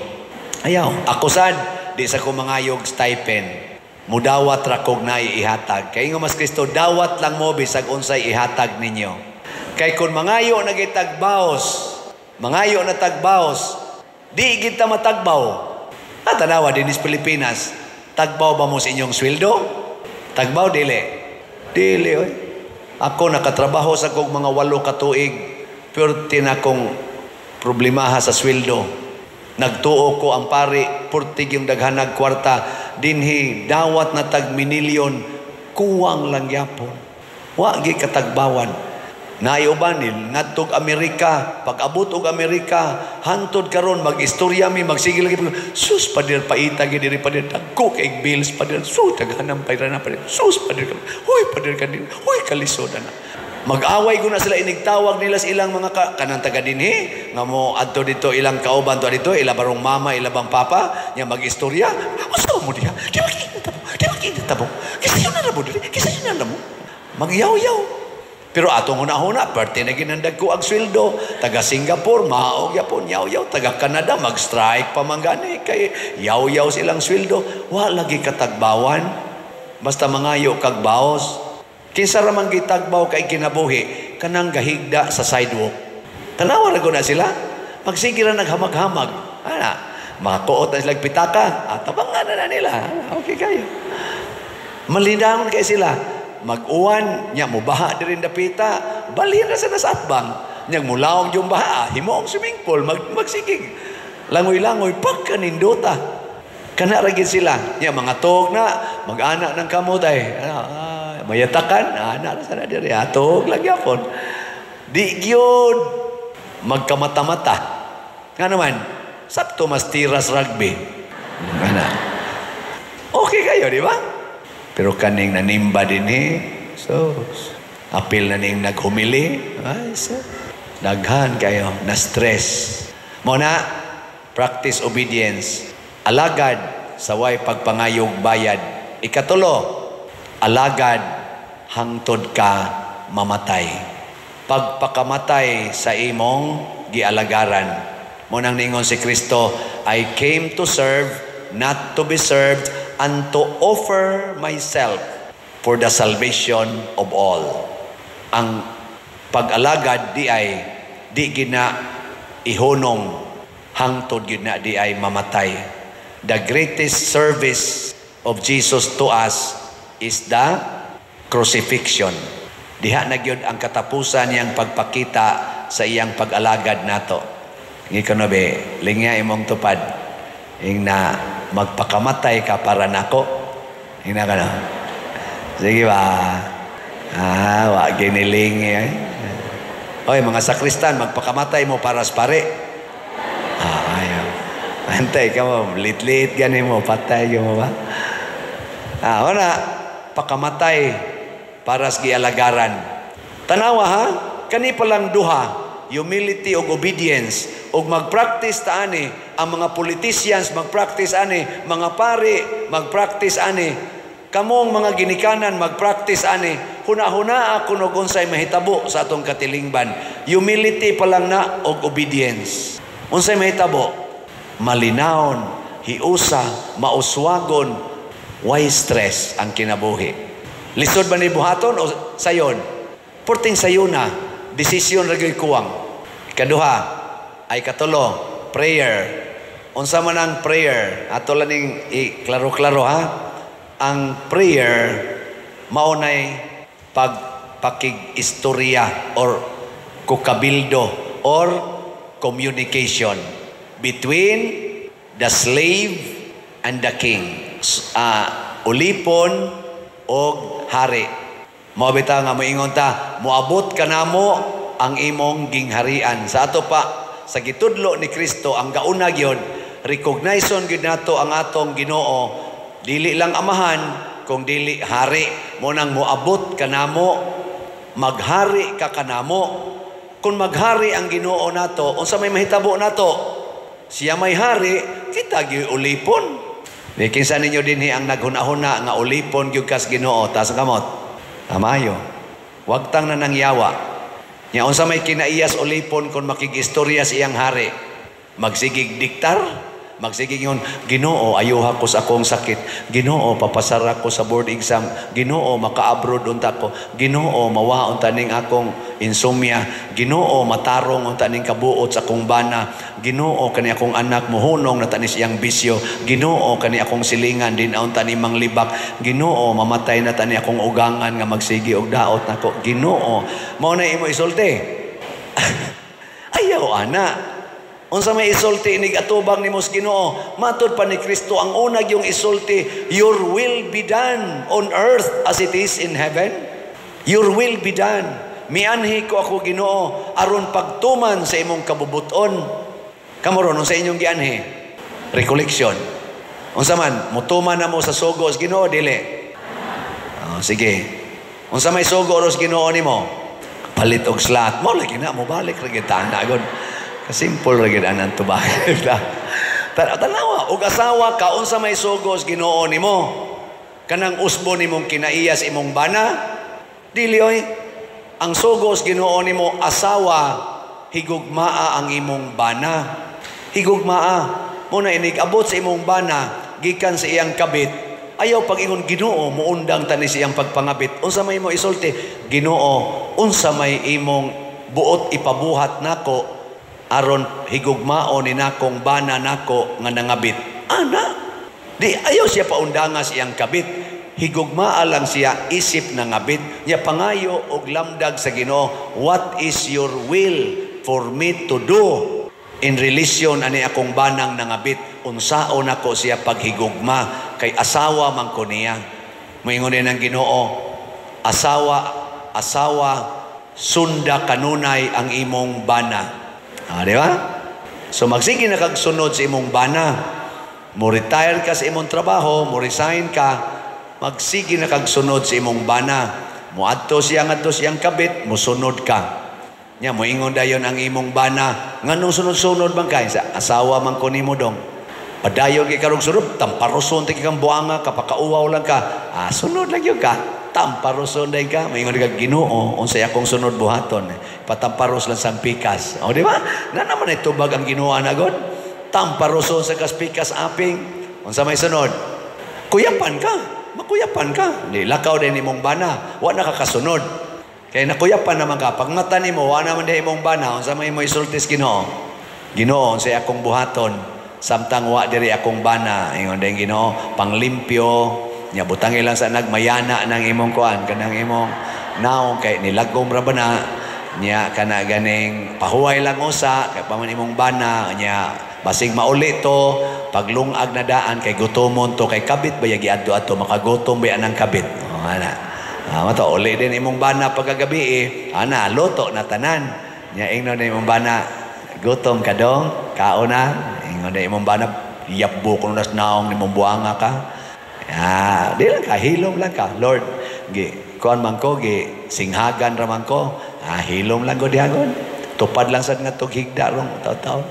S1: Ayaw. Ako sad, di sa ko mangayog stipend. Mudawat ra kog naay ihatag. Kay ingon mas Kristo, dawat lang mo bisag unsay ihatag ninyo. Kay kung mangayo na gitagbaos, mangayo na tagbaos, di gid ta matagbaw. Ah, tanawa dinis Pilipinas, tagbaw ba mo sa inyong sweldo? Tagbaw dili. Dili oy. Ako nakatrabaho sa kog mga 8 ka tuig, purti na kong problemaha sa sweldo. Nagtuo ko ang pari, purti yung daghanag kwarta, dinhi dawat na tag minilyon, kuwang lang yapon. Wa gi katagbawan. Naiuban nil ngadtog Amerika, pag-abot og Amerika, hantod karon mag-istorya mi, magsigil lagi, sus pader paita gid diri pader, dagko kay bills pader, sus daghanam payra na pader, sus pader, huy pader kadin, huy kalisod na. Mag-away ko na sila, inigtawag nila sa ilang mga kanang taga dinhi nga mo adto dito ilang kauban to dito, ila barong mama, ila bang papa, nya mag-istorya. Usa mo diha? Di ba kinita mo? Di ba kinita mo? Kisa yun na mo diri? Kisa yun na mo? Magyaw-yaw. Pero atong hunahuna, parte na ginandag ko ang sweldo. Taga Singapore, maog yapon, yaw-yaw. Taga Canada, mag-strike pa man gani. Kay yaw-yaw silang sweldo. Wa lagi katagbawan. Basta mangayo kag baos. Kinsa ra man gitagbaw kay kinabuhi, kanang gahigda sa sidewalk. Tanawa ra ko na sila. Magsige ra naghamag-hamag. Ana, makakuot na sila pitaka. Ah, tabangan na nila. Okay kayo. Malindangon kay sila. Mag-uwan, nya mubaha diri dapita, balhin ra sa nasatbang. Nya mulaong yung baha, himuong swimming pool, magsigig. Langoy-langoy, pagkanindota. Kana ra gid sila. Nya mga tuog na, mag-ana ng kamot ay, mayatakan, ana ra sana diri, tuog lang gyapon. Di gyud magkamata-mata. Nga naman, sakto mas tiras rugby. Ana. Okay kayo, di ba? Pero kaning nanimba din eh. So, apil na ning naghumili. Ay, so, daghan kayo, na stress. Mo na, practice obedience. Alagad sa way pagpangayog bayad. Ikatulo, alagad hangtod ka mamatay. Pagpakamatay sa imong gialagaran. Mo nang ningon si Kristo, "I came to serve, not to be served, and to offer myself for the salvation of all." Ang pag-alagad di ay di gina ihunong hangtod gyud na di ay mamatay. The greatest service of Jesus to us is the crucifixion. Diha na gyud ang katapusan niyang pagpakita sa iyang pag-alagad nato. Ngiko no be, lingya imong tupad. Ing na magpakamatay ka para nako. Ing na ka no. Sige ba? Ah, wa giniling eh. Oy, mga sakristan, magpakamatay mo para sa pare. Ah, ayaw. Antay ka mo, lit-lit gani mo, patay mo ba? Ah, wala. Pakamatay para sa gialagaran. Tanawa ha, kani palang duha, humility ug obedience, ug mag-practice ta ani, ang mga politicians mag-practice ani, mga pari mag-practice ani, kamong mga ginikanan mag-practice ani, huna-huna ako og unsay mahitabo sa atong katilingban. Humility pa lang na og obedience. Unsay mahitabo? Malinawon, hiusa, mauswagon, why stress ang kinabuhi. Lisod ba ni buhaton o sayon? Porting sayon na, desisyon ra gyud kuwang. Ikaduha ay katulo, prayer. Unsa man ang prayer? Ato lang ning i-klaro-klaro ha. Ang prayer mao nay pagpakig-istorya or kukabildo or communication between the slave and the king. Ulipon og hari. Mao bitaw nga moingon ta, moabot kanamo ang imong gingharian. Sa ato pa sa gitudlo ni Kristo, ang gauna gyud, recognition gyud nato ang atong Ginoo, dili lang amahan kung dili hari. Mo nang moabot kanamo, maghari ka kanamo. Kung maghari ang Ginoo nato, unsa may mahitabo nato? Siya may hari, kita gyud ulipon. Di kinsa ninyo dinhi ang naghuna-huna nga ulipon gyud kas Ginoo, taas ang kamot. Tamayo. Wag tang nanangyawa. Nya unsa may kinaiyas ulipon kung makigistorya sa iyang hari? Magsigig diktar? Magsigig yun, "Ginoo, ayuha ko sa akong sakit. Ginoo, papasara ko sa board exam. Ginoo, maka-abroad unta ko. Ginoo, mawa unta ning akong insomnia. Ginoo, matarong unta ning kabuot sa akong bana. Ginoo, kani akong anak mohunong na tanis iyang bisyo. Ginoo, kani akong silingan din unta ni manglibak. Ginoo, mamatay na tani akong ugangan nga magsigi og daot nako. Ginoo." Mao na imo isulti. Ayaw ana. Unsa may isulti inig atubang nimo sa Ginoo? Matod pa ni Kristo, ang una yung isulti, "Your will be done on earth as it is in heaven." Your will be done. Mianhi ko ako, Ginoo, aron pagtuman sa imong kabubuton. Kamo ron, unsa inyong gianhi? Recollection. Unsa man, mutuman na mo sa sugo sa Ginoo, dili? Oh, sige. Unsa may sugo ros Ginoo nimo? Palit og slot. Mo lagi na mo balik ra gyud na gud. Kasimple ra gyud anang tubag. Tanawa, og asawa ka, unsa may sugo sa Ginoo nimo? Kanang usbo nimong kinaiyas imong bana? Dili oy. Ang sugo sa Ginoo nimo, asawa, higugmaa ang imong bana. Higugmaa. Mo na inig abot sa imong bana gikan sa iyang kabit. Ayaw pag-ingon, "Ginoo, muundang tani sa iyang pagpangabit." Unsa may mo isulti? "Ginoo, unsa may imong buot ipabuhat nako aron higugmao ni nakong bana nako nga nangabit?" Ana. Di ayaw siya paundanga sa iyang kabit. Higugmaa lang siya isip nangabit. Nya pangayo og lamdag sa Ginoo, "What is your will for me to do in relation ani akong banang nangabit? Unsaon ako siya paghigugma kay asawa man ko niya?" Moingon din ang Ginoo, "Asawa, asawa, sunda kanunay ang imong bana." Ah, di ba? So magsige na kag sunod sa imong bana. Mo retire ka sa imong trabaho, mo resign ka, magsige na kag sunod sa imong bana. Muadto siya ngadto siyang kabit, musunod ka. Nya moingon dayon ang imong bana, nganong sunod-sunod man kay sa asawa man ko nimo dong. Padayon kay karog sunod, tamparoson ti kang buanga, kapakauwaw lang ka. Ah, sunod lang yun ka. Tamparoson day ka. Moingon ka Ginoo, unsay akong sunod buhaton. Patamparos lang sa pikas. O di ba? Na naman ay tubag ang Ginoo anagod. Tamparoson sa kaspikas aping. Unsa may sunod? Kuyapan ka. Makuyapan ka. Di lakaw din imong bana. Wa na ka kasunod. Kay nakuyapan naman ka. Pag mata nimo, wa naman di imong bana. Unsa may mo isultis Ginoo? Ginoo, unsay akong buhaton? Samtang wa diri akong bana, ingon din Ginoo, panglimpyo, nya butangi lang sa nagmayana ng imong kuan, kanang imong naong kay nilagom ra ba na, nya kana ganing pahuway lang usa kay paman imong bana, nya basig mauli to, paglungag na daan kay gutomon to, kay kabit ba yagi adto-adto, makagutom ba anang kabit. O ana. Ah, mato uli din imong bana pagkagabi eh. Ana, luto na tanan. Nya ingnon na imong bana, gutom ka dong, kaon na. Ingon na imong bana, yabbo ko nas naong nimong buanga ka. Ah, di lang ka, hilom lang ka. Lord, gi kuan man ko, gi singhagan ra man ko. Ah, hilom lang ko dihagon. Tupad lang sad nga tog higda rong taw-taon.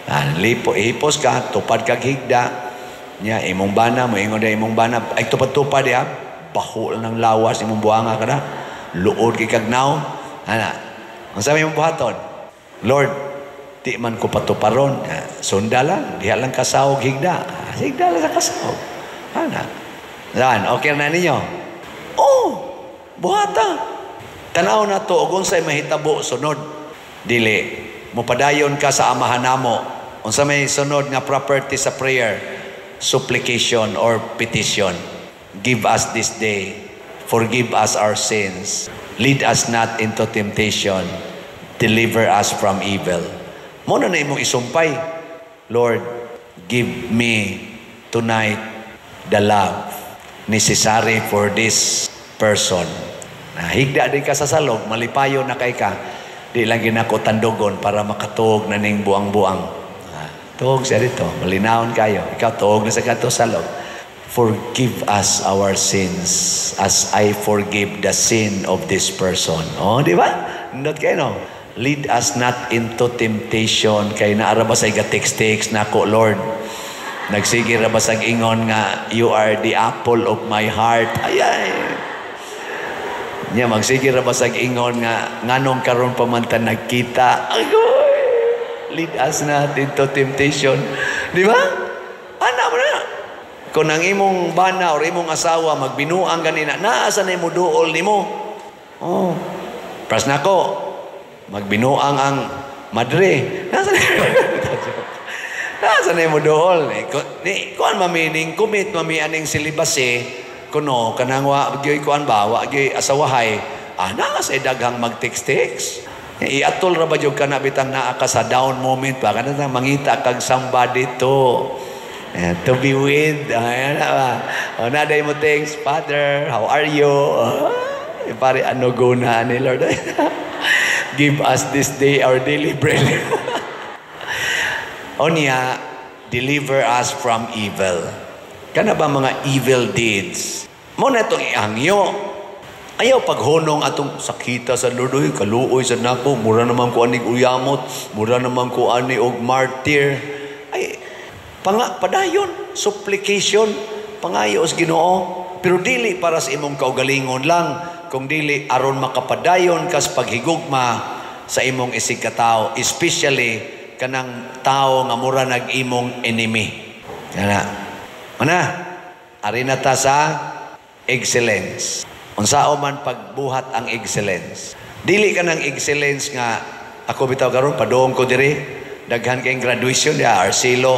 S1: Ah, lipo, hipos ka, tupad kag higda. Nya imong bana, moingon na imong bana, ay tupad-tupad diha. Baho lang ng lawas imong buanga ka na. Luod kay kag naong. Ana, unsa may imong buhaton? Lord, di man ko patuparon. Sunda lang, diha lang kasawog higda. Higda lang sa kasawog. Ana. Saan? Okay na ninyo? Oh, buhata. Tanaw na to, og unsay mahitabo sunod. Dili, mopadayon ka sa amahan namo. Unsa may sunod nga property sa prayer? Supplication or petition. Give us this day. Forgive us our sins. Lead us not into temptation. Deliver us from evil. Mo na na imong isumpay. Lord, give me tonight the love necessary for this person. Nahigda din ka sa salog, malipayo na kay ka. Di lang ginako tandugon para makatuog na ning buang-buang. Tuog siya dito, malinawon kayo. Ikaw, tuog na sa kato salog. Forgive us our sins as I forgive the sin of this person. Oh, di ba? Not kayo, no? Lead us not into temptation. Kay naara ba sa iga text-text nako, Lord? Nagsige ra ba sa ingon nga, you are the apple of my heart. Ay, ay. Nya, magsige ra ba sa ingon nga, nganong karon pa man ta nagkita. Agoy! Lead us not into temptation. Di ba? Ana mo na. Kung ang imong bana or imong asawa magbinuang ganina, naa sa na imo duol nimo. Oh. Pras nako, magbinuang ang madre. Nasa na nasa na imo duol. Ni kuan mamining commit mami aning celibacy kuno kanang wa gyoy kuan ba wa gyoy asawahay. Ah, naa sa daghang mag-text-text. Iatol ra ba jud ka na bitang naa ka sa down moment ba kanang mangita kag somebody to be with. Ayan na ba? O, naday mo thanks, Father, how are you? Pare, ano guna ni Lord? Give us this day our daily bread. Onya, deliver us from evil. Kana ba mga evil deeds? Mo na itong ihangyo. Ayaw paghunong atong sakita sa Lord, uy, kaluoy sa nako, mura naman ko anig uyamot, mura naman ko ani og martyr. Ay, padayon, supplication, pangayo sa Ginoo, pero dili para sa imong kaugalingon lang, kung dili aron makapadayon kas paghigugma sa imong isig katao, especially kanang tao nga mura nag imong enemy. Kana. Mana? Ari na ta sa excellence. Unsao man pagbuhat ang excellence. Dili ka ng excellence nga ako bitaw karon padung ko diri, daghan kay graduation ya Arcelo.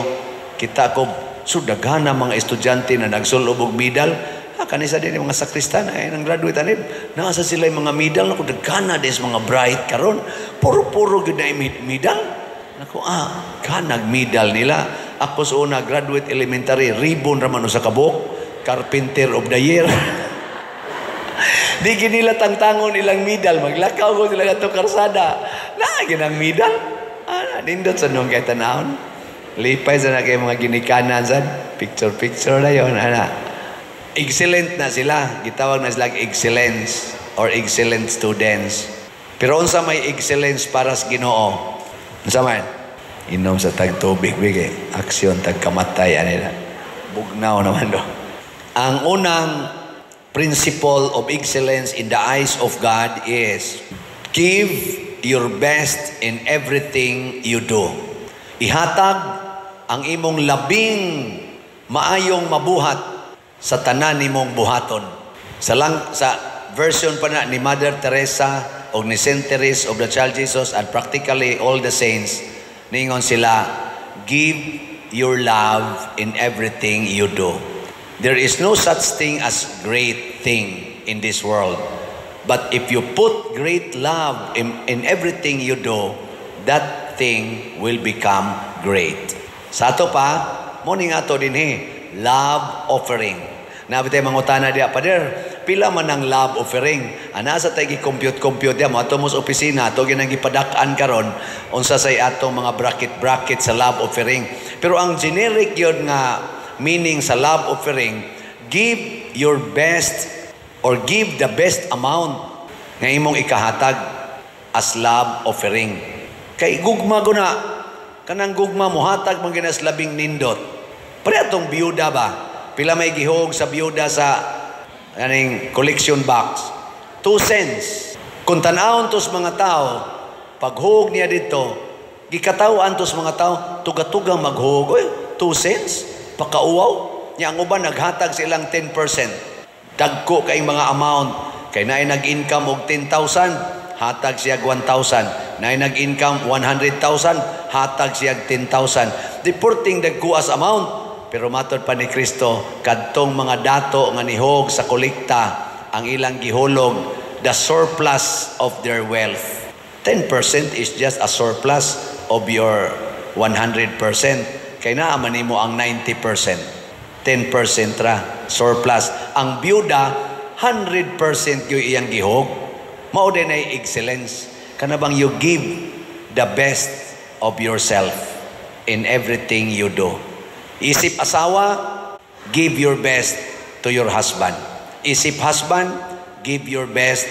S1: Kita ko so daghan na mga estudyante na nagsulob og medal. Ha, kanisa din yung mga sakristan ay nang graduate anib. Nasa sila yung mga medal nako daghan na des mga bright karon. Puro-puro gyud na medal. Nako kanag medal nila. Ako sa una graduate elementary ribbon ra man usa ka buok, carpenter of the year. Di ginila tangtangon ilang medal, maglakaw ko sila kadto karsada. Naa ginang medal. Nindot sa nung kay tanawon. Lipay sa na kay mga ginikanan sad. Picture picture na yon ana. Excellent na sila. Gitawag na sila excellence or excellent students. Pero unsa may excellence para sa Ginoo? Unsa man? Inom sa tagtubig bigay. Aksyon tagkamatay anila. Bugnaw naman do. Ang unang principle of excellence in the eyes of God is give your best in everything you do. Ihatag ang imong labing maayong mabuhat sa tanan nimong buhaton. Sa version pa na ni Mother Teresa o ni Saint Therese of the Child Jesus and practically all the saints, ningon sila, give your love in everything you do. There is no such thing as great thing in this world. But if you put great love in everything you do, that thing will become great. Sa ato pa, mo ni nga ato dinhi, love offering. Nabi tayo mangutana diya, Pader, pila man ang love offering? Ana sa tayo gi-compute-compute diya, mo ato mo sa opisina, ato ginang gipadak-an karon unsa say atong mga bracket-bracket sa love offering. Pero ang generic yun nga meaning sa love offering, give your best or give the best amount nga imong ikahatag as love offering. Kay gugma ko na, kanang gugma muhatag man ginas labing nindot. Pare atong biyuda ba? Pila may gihog sa biyuda sa kaning collection box? 2 cents. Kung tan-awon tos mga tao, paghug niya dito, gikataw-an tos mga tao, tuga-tugang maghug. Oy, 2 cents? Pakauwaw. Nya ang uban naghatag silang 10%. Dagko kay mga amount. Kay naay nag-income og 10,000, hatag siya 1,000. Naay nag-income 100,000, hatag siya 10,000. Di purting dagko as amount. Pero matod pa ni Kristo, kadtong mga dato nga nihog sa kolekta, ang ilang gihulog, the surplus of their wealth. 10% is just a surplus of your 100%. Kay naa man nimo ang 90%. 10% ra surplus. Ang byuda 100% gyud iyang gihog. Mao din ay excellence. Kana bang you give the best of yourself in everything you do. Isip asawa, give your best to your husband. Isip husband, give your best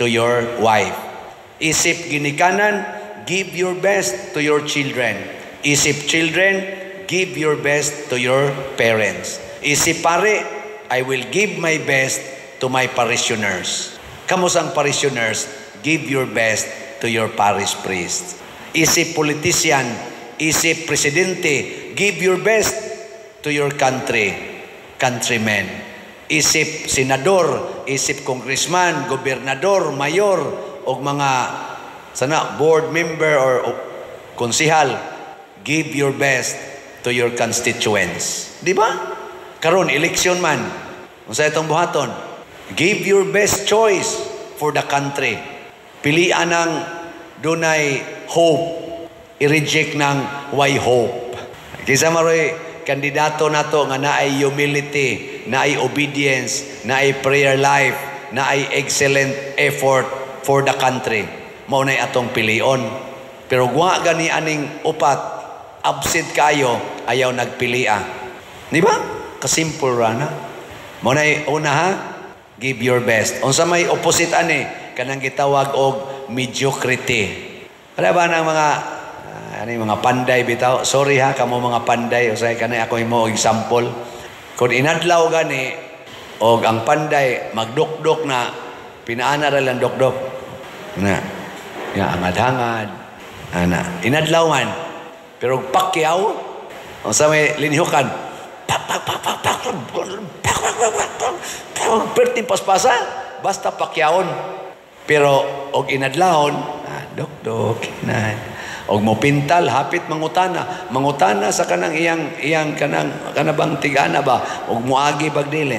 S1: to your wife. Isip ginikanan, give your best to your children. Isip children, give your best to your parents. Isip pare, I will give my best to my parishioners. Kamo sang parishioners, give your best to your parish priest. Isip politician, isip presidente, give your best to your country, countrymen. Isip senador, isip congressman, gobernador, mayor, o mga sana board member or konsihal, give your best to your constituents. Di ba? Karon election man. Unsa itong buhaton? Give your best choice for the country. Pilian ang dunay hope. I-reject ng why hope. Kaysa maroy kandidato nato nga naay humility, naay obedience, naay prayer life, naay excellent effort for the country. Mao nay atong pilion. Pero wa gani aning upat, absent kayo, ayaw nagpilia. Di ba? Kasimple ra na. Mao nay una ha, give your best. Unsa may opposite ani kanang gitawag og mediocrity. Wala ba ng mga ano yung mga panday bitaw? Sorry ha, kamo mga panday. Usay kanay ako imo example. Kung inadlaw gani og ang panday magdukdok na pinaana ra lang dukdok. Na. Ya angad-hangad. Ana, inadlaw man. Pero pakyaw unsa may linhukan? Pak pak pak pak pak pak pak pak pak pak perting paspasa basta pakyawon. Pero og inadlawon, dok-dok na. Og mopintal hapit mangutana, mangutana sa kanang iyang iyang kanang kanabang tigana ba og moagi bag dili.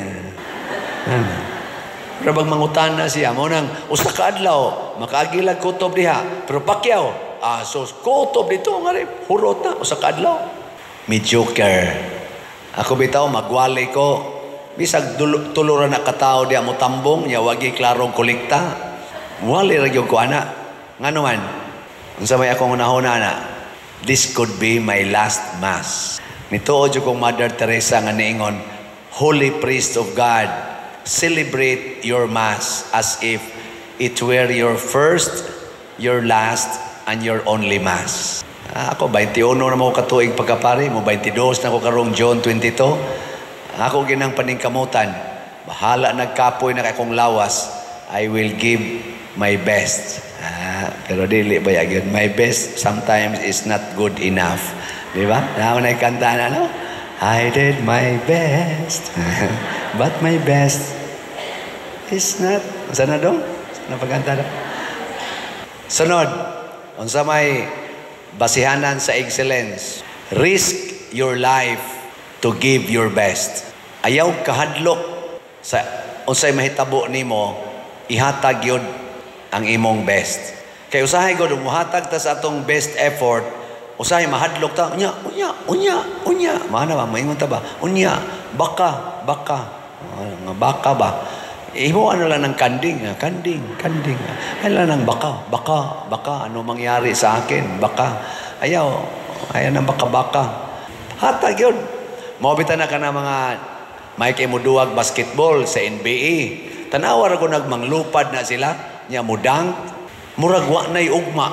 S1: Pero bag mangutana siya mo nang usa ka adlaw makaagi lag kutob diha pero pakyaw so kutob dito nga rin hurot na usa ka adlaw. Mediocre. Ako bitaw magwali ko bisag tulo ra na katawo diha mo tambong nya wagi klarong kolekta. Wali ra gyud ko ana. Ngano man? Unsa may akong unahona ana? This could be my last Mass. Nituo jud kong Mother Teresa nga niingon, "Holy priest of God, celebrate your Mass as if it were your first, your last, and your only Mass." Ah, ako, 21 na mo katuig pagkapari, mo 22 na ko karong June 22. Ako ginang paningkamutan. Bahala nagkapoy na kay akong lawas, I will give my best. Ah, pero dili ba yun? My best sometimes is not good enough. Di ba? Naa na kanta na, no? I did my best, but my best is not. Saan na dong? Saan na pagkanta na? Sunod, unsa may basihanan sa excellence? Risk your life to give your best. Ayaw kahadlok sa unsay mahitabo nimo, ihatag yun ang imong best. Kay usahay gud muhatag ta sa atong best effort, usahay mahadlok ta, unya, unya, unya, unya. Mana ba maingon ta ba? Unya, baka, baka. Ah, nga baka ba? Imo ano lang ng kanding, ah, kanding, kanding. Ano lang ng baka, baka, baka, ano mangyari sa akin? Baka. Ayaw, ayaw ng baka, baka. Hatag yun. Mao bitaw na ka na mga may kay muduwag basketball sa NBA. Tanawa ra ko nagmanglupad na sila. Nya mudang, murag wa na'y ugma.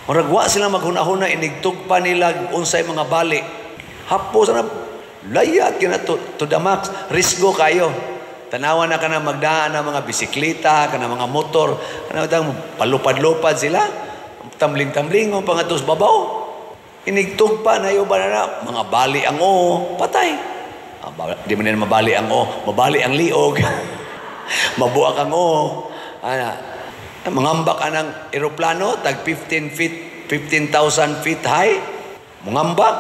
S1: Murag wa sila maghuna-huna, inigtugpa nila unsay mga bali. Hapos na layat kina to the max. Risgo kayo. Tanawa na ka na magdaan ng mga bisikleta, kana mga motor, kana tang palupad-lupad sila. Tambling-tambling mo pangatos babaw. Inigtugpa na yung ba na, mga bali ang oo, patay. Ah, di man nila mabali ang oo, mabali ang liog. Mabuak ang oo. Ana, mangambak anang eroplano, tag 15 feet, 15,000 feet high. Mangambak.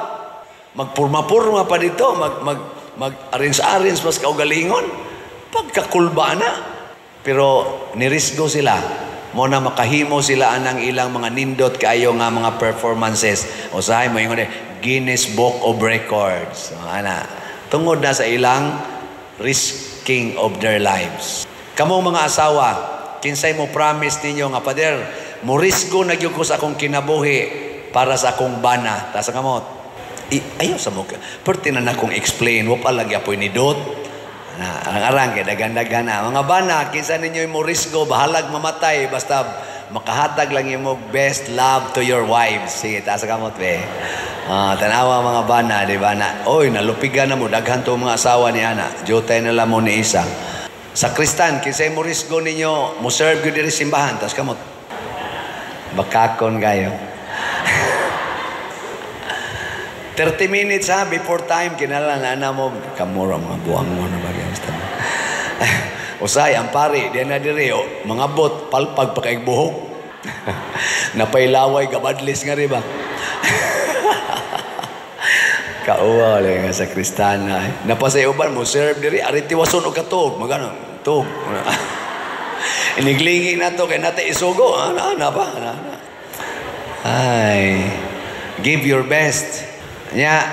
S1: Magpurma-purma pa dito, mag mag mag arrange-arrange mas kaugalingon. Pagkakulba na. Pero nirisgo sila. Mo na makahimo sila anang ilang mga nindot kaayo nga mga performances. Usahay mo ingon eh, Guinness Book of Records. So, ana, tungod na sa ilang risking of their lives. Kamo mga asawa, kinsay mo promise ninyo nga, "Pader, mo risgo na gyud ko sa akong kinabuhi para sa akong bana"? Taas ang kamot. Ayaw sa mo. Perti na na akong explain. Wa pa lagi apoy ni dot. Na, arang-arang kay dagan-dagan na. Mga bana, kinsa ninyo mo risgo, bahalag mamatay basta makahatag lang imo best love to your wives? Sige, taas ang kamot be. Ah, tanawa mga bana, di ba na? Oy, nalupigan na mo daghan to mga asawa ni ana. Jutay na lang mo ni isa. Sakristan, kinsay mo risgo ninyo, mo serve gyud diri simbahan, taas kamot. Bakakon kayo. 30 minutes ha, before time, kinala na na mo, kamura mga buwang mo na bagay. Usay, ang pari, di na diri, oh, mga bot, palpag pa kay buhok. Napailaway, gabadlis nga rin ba? Kauwa, lang nga sa Kristana. Eh. Napasay uban mo, serve diri, ari tiwason og katuog, magano, tuog. Iniglingi na to, kay nate isugo, ana, ana ba? Ana, ana. Ay, give your best. Nya,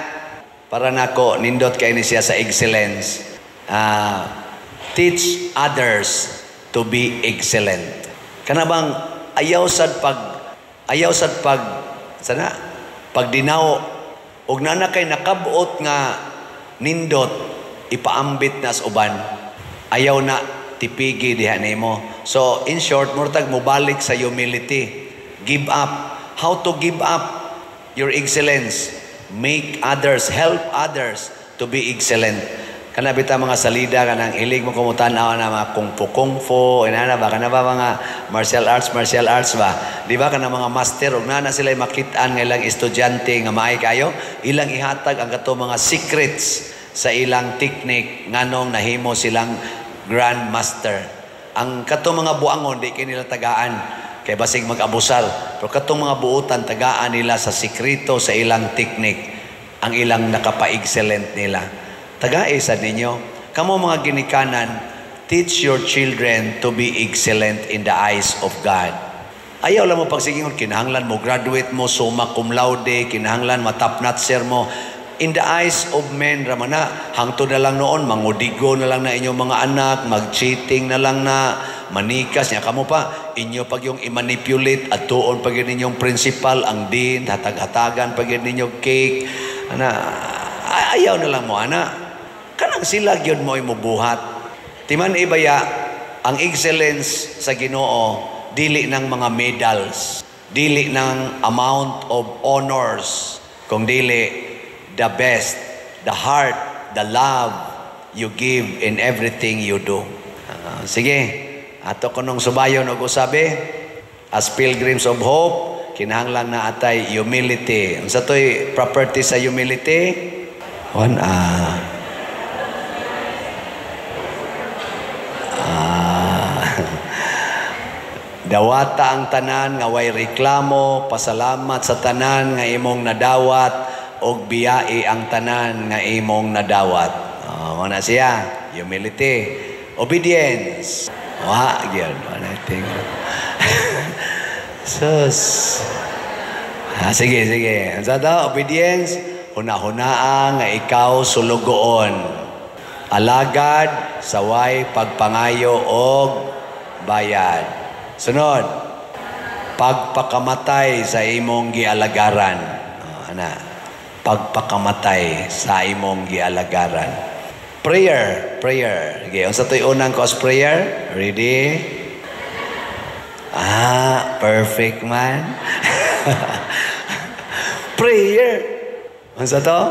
S1: para nako, nindot kay ni siya sa excellence. Ah, teach others to be excellent. Kana bang ayaw sad pag sana pagdinaw og nana kay nakabot nga nindot, ipaambit na sa uban. Ayaw na tipigi diha nimo. So in short, murtag mobalik sa humility. Give up. How to give up your excellence? Make others, help others to be excellent. Kana bita mga salida, kanang ilig mo kumutan-aw na mga kung fu kung fu, inana ba, kana ba mga martial arts, martial arts ba? Di ba kana mga master og nana sila makit-an nga ilang estudyante nga maay kayo, ilang ihatag ang kato mga secrets sa ilang technique nganong nahimo silang grandmaster. Ang kato mga buangon di kay nila tagaan kay basig mag-abusar. Pero katong mga buutan tagaan nila sa sikreto sa ilang technique, ang ilang nakapa-excellent nila. Tagae sa ninyo. Kamo mga ginikanan, teach your children to be excellent in the eyes of God. Ayaw lang mo pagsigingon, kinahanglan mo graduate mo, summa cum laude, kinahanglan ma-top notcher mo. In the eyes of men, ramana, hangtod na lang noon, mangudigo na lang na inyong mga anak, mag-cheating na lang na, Manikas niya kamo pa inyo pag yung i-manipulate at tuon pag yun ninyong principal ang dean, hatag-hatagan pag yun ninyo cake ana, ayaw na lang mo ana, kanang sila gyud mo imubuhat. Timan ibaya ang excellence sa Ginoo, dili ng mga medals, dili ng amount of honors, kung dili the best, the heart, the love you give in everything you do. Sige, ato kunong subayon og usabi as pilgrims of hope, kinahanglan na atay humility. Unsa toy property sa humility? One dawata ang tanan nga way reklamo, pasalamat sa tanan nga imong nadawat, og biyai ang tanan nga imong nadawat. Oh, na siya, humility. Obedience. Wa gyud, wala ting. Sus. Sige, sige. Unsa to? Obedience, huna-hunaa nga ikaw sulugoon. Alagad sa way pagpangayo og bayad. Sunod, pagpakamatay sa imong gialagaran. Oh, ana, pagpakamatay sa imong gialagaran. Prayer, prayer. Okay, unsa to'y unang cause prayer? Ready? Perfect man. Prayer. Unsa to?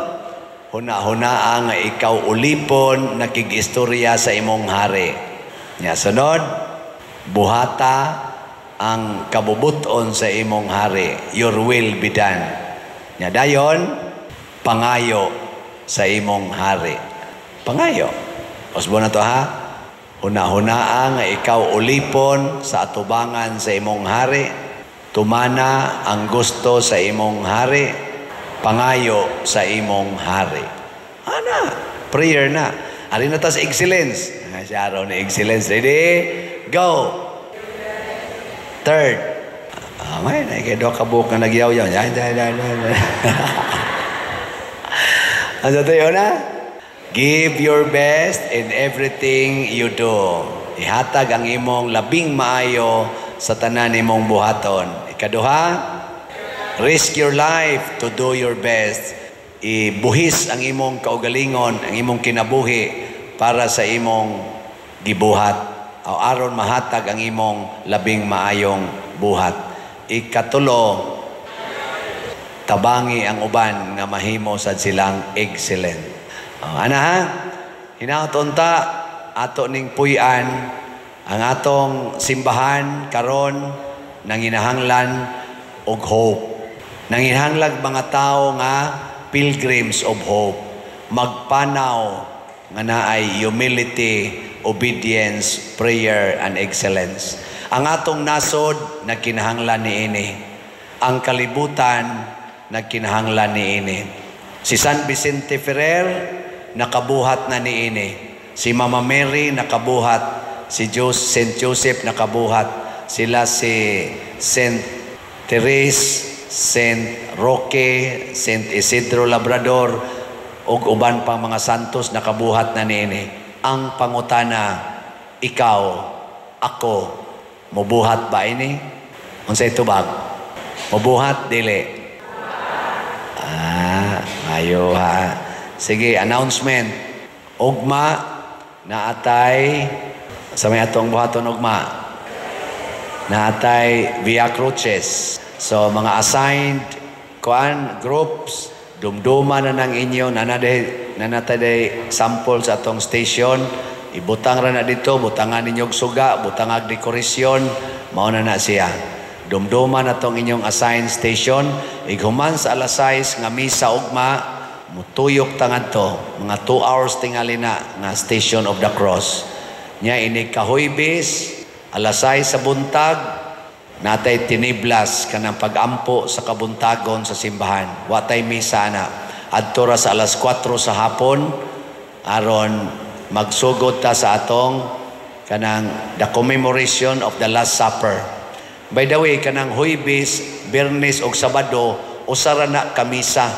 S1: Huna-hunaa nga ikaw ulipon nakig-istorya sa imong hari. Nya sunod, buhata ang kabubuton sa imong hari. Your will be done. Nya dayon, pangayo sa imong hari. Pangayo. Usbo na to ha. Huna-hunaa nga ikaw ulipon sa atubangan sa imong hari. Tumana ang gusto sa imong hari. Pangayo sa imong hari. Ana, prayer na. Ari na ta sa excellence. Siya araw na excellence. Ready? Go! Third. May nakikido ka buhok na nagyaw-yaw. Ano tayo na? Give your best in everything you do. Ihatag ang imong labing maayo sa tanan imong buhaton. Ikaduha, risk your life to do your best. Ibuhis ang imong kaugalingon, ang imong kinabuhi para sa imong gibuhat. O aron mahatag ang imong labing maayong buhat. Ikatulo, tabangi ang uban nga mahimo sad silang excellent. Ana ha? Hinaot unta ato ning puy-an ang atong simbahan karon nanginahanglan og hope. Nanginahanglan mga tawo nga pilgrims of hope. Magpanaw nga naay humility, obedience, prayer, and excellence. Ang atong nasod nagkinahanglan niini. Ang kalibutan nagkinahanglan niini. Si San Vicente Ferrer nakabuhat na niini. Si Mama Mary nakabuhat. Si Saint Joseph nakabuhat. Sila si Saint Therese, Saint Roque, Saint Isidro Labrador, ug uban pang mga santos nakabuhat na niini. Ang pangutana, ikaw, ako, mubuhat ba ini? Unsay tubag? Mubuhat dili? Ayo ha. Sige, announcement. Ugma naatay sa may atong buhaton ugma. Naatay Via Cruces. So mga assigned kuan groups, dumduma na ng inyo, nanatay sample sa atong station. Ibutang ra na dito, butangan ninyo og suga, butangag dekorasyon, mao na na siya. Dumduma na tong inyong assigned station. Ighuman sa alas 6 nga misa ugma, mutuyok tangad to, mga 2 hours tingali na nga Station of the Cross. Nya ini kahuybis, alas 6 sa buntag, natay tiniblas kanang pagampo sa kabuntagon sa simbahan. Watay misa na. Adto ra sa alas 4 sa hapon, aron magsugod ta sa atong kanang the commemoration of the Last Supper. By the way, kanang Huybis, Biyernes og Sabado, usa ra na ka misa.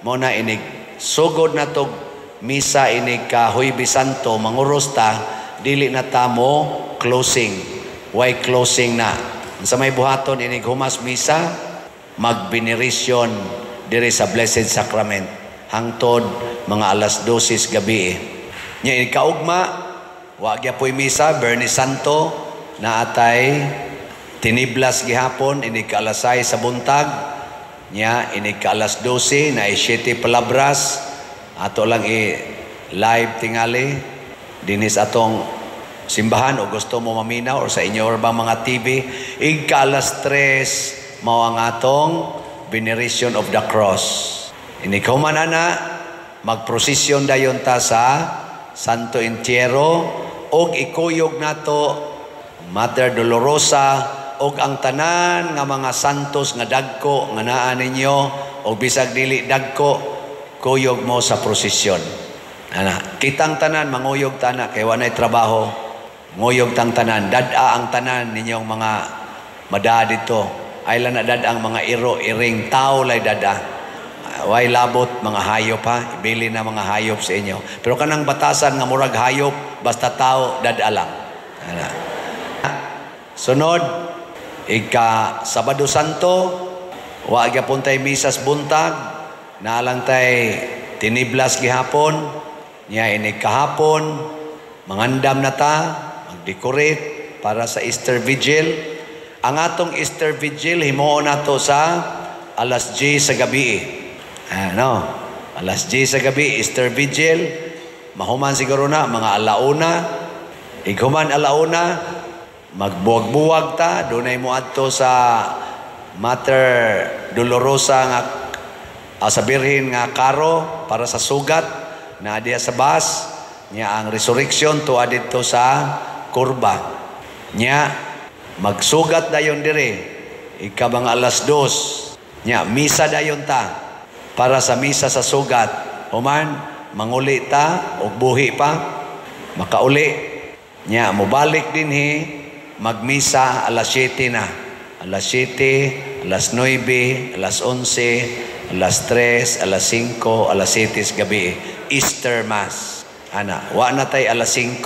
S1: Mo na inig sugod na tog misa inig ka Huybis Santo, manguros ta, dili na ta mo closing. Why closing na? Sa may buhaton inig humas misa, magbenerisyon diri sa Blessed Sacrament hangtod mga alas 12 gabi. Nya kaugma, wa gyapoy misa, Bernie Santo na atay tiniblas gihapon inig ka alas 6 sa buntag. Nya inig ka alas 12 na 7 palabras ato lang i live tingali dinis atong simbahan o gusto mo maminaw or sa inyo or bang mga TV. Ig ka alas 3 mao ang atong veneration of the cross. Inig human ana, magprosesyon dayon ta sa Santo Entierro og ikuyog nato Mater Dolorosa og ang tanan nga mga santos nga dagko nga naa ninyo og bisag dili dagko, kuyog mo sa prosesyon. Ana, kitang tanan manguyog tana kay wa nay trabaho. Nguyog tang tanan, dad-a ang tanan ninyong mga mada dito. Ay lang na dad ang mga iro, iring tao lay dad-a. Way labot mga hayop ha, ibili na mga hayop sa inyo. Pero kanang batasan nga murag hayop, basta tao dad-a lang. Ana. Sunod, ika Sabado Santo, wa gyapon tay misas buntag, naalang tay tiniblas gihapon, nya ini kahapon, mangandam na ta, magdecorate para sa Easter Vigil. Ang atong Easter Vigil himuon nato sa alas 10 sa gabi. Ano? Alas 10 sa gabi, Easter Vigil. Mahuman siguro na, mga alauna. Ighuman alauna, magbuwag-buwag ta, dunay mo adto sa Mater Dolorosa nga sa Birhen nga karo para sa sugat na diya sa bus. Nya ang resurrection tuwa didto sa kurba. Nya magsugat dayon dire ika mga alas 2. Nya misa dayon ta para sa misa sa sugat. Human manguli ta og buhi pa makauli. Nya mobalik dinhi magmisa alas 7 na. Alas 7, alas 9, alas 11, alas 3, alas 5, alas 7 sa gabi. Easter Mass. Ana, wa na tay alas 5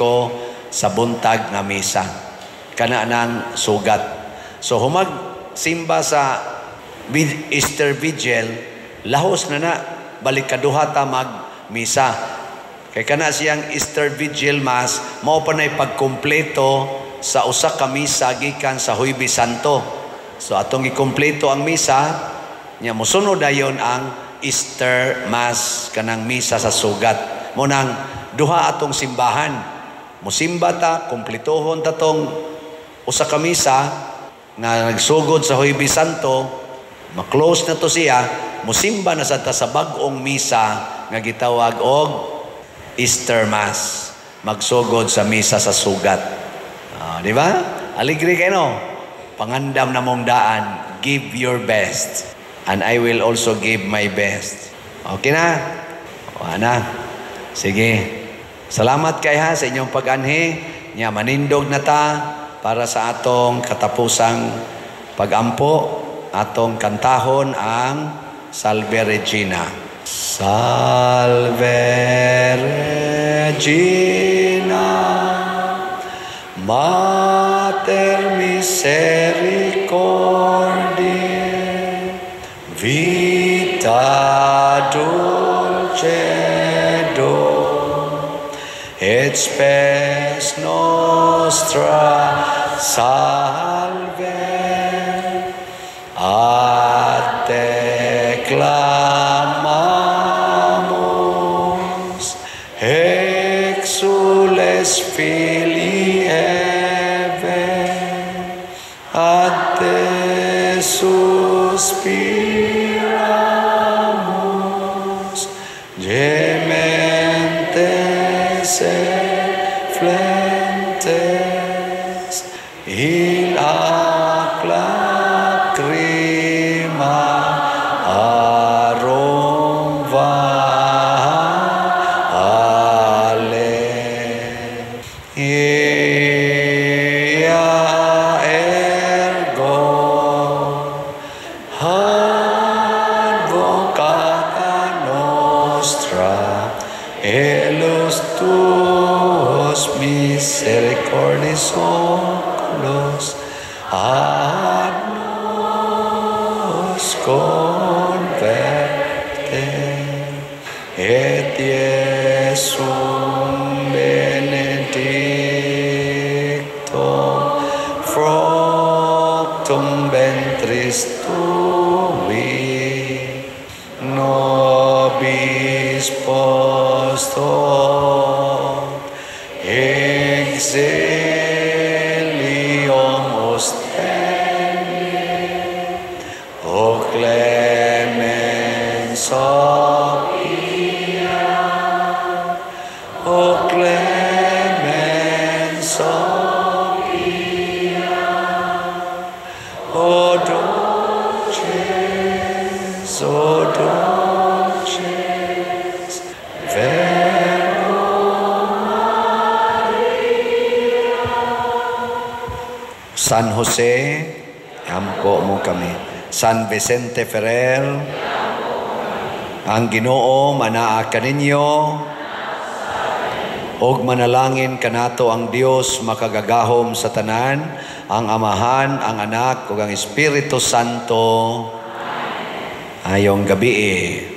S1: sa buntag nga misa. Kana nang sugat. So humag simba sa Easter Vigil, lahos na na balik kaduha ta magmisa. Kay kana siyang Easter Vigil Mass mao pa nay pagkumpleto sa usa ka misa gikan sa Huwebes Santo. So atong ikumpleto ang misa, nya mosunod dayon ang Easter Mass kanang misa sa sugat. Mo nang duha atong simbahan. Musimba ta, kumpletohon ta tong usa ka misa nga nagsugod sa Huwebes Santo, ma-close na to siya, musimba na sa ta sa bag-ong misa nga gitawag og Easter Mass. Magsugod sa misa sa sugat. Di ba? Aligre kayo, no? Pangandam na mong daan, give your best. And I will also give my best. Okay na? O, na. Sige. Salamat kay ha sa inyong pag-anhi. Nya manindog na ta para sa atong katapusang pagampo, atong kantahon ang Salve Regina. Salve Regina, Mater misericordiae, vita dulcedo, et spes nostra salve, ad te clamamus, exules filii Eve, ad te suspiramus, gementes et flentes, in ac lacrima arum vale. Ea ergo advocata nostra, e los tuos miserere. Ad nos converte, et Iesum benedictum fructum ventris tui nobis post hoc exilium ostende. O clemens sophia, O clemens Sophia, O dulcis, O dulcis Virgo Maria. San Jose, ampo mo kami. San Vicente Ferrer, ang Ginoo manaa kaninyo og manalangin kanato ang Dios makagagahom sa tanan, ang Amahan, ang Anak ug ang Espiritu Santo. Ayong gabii.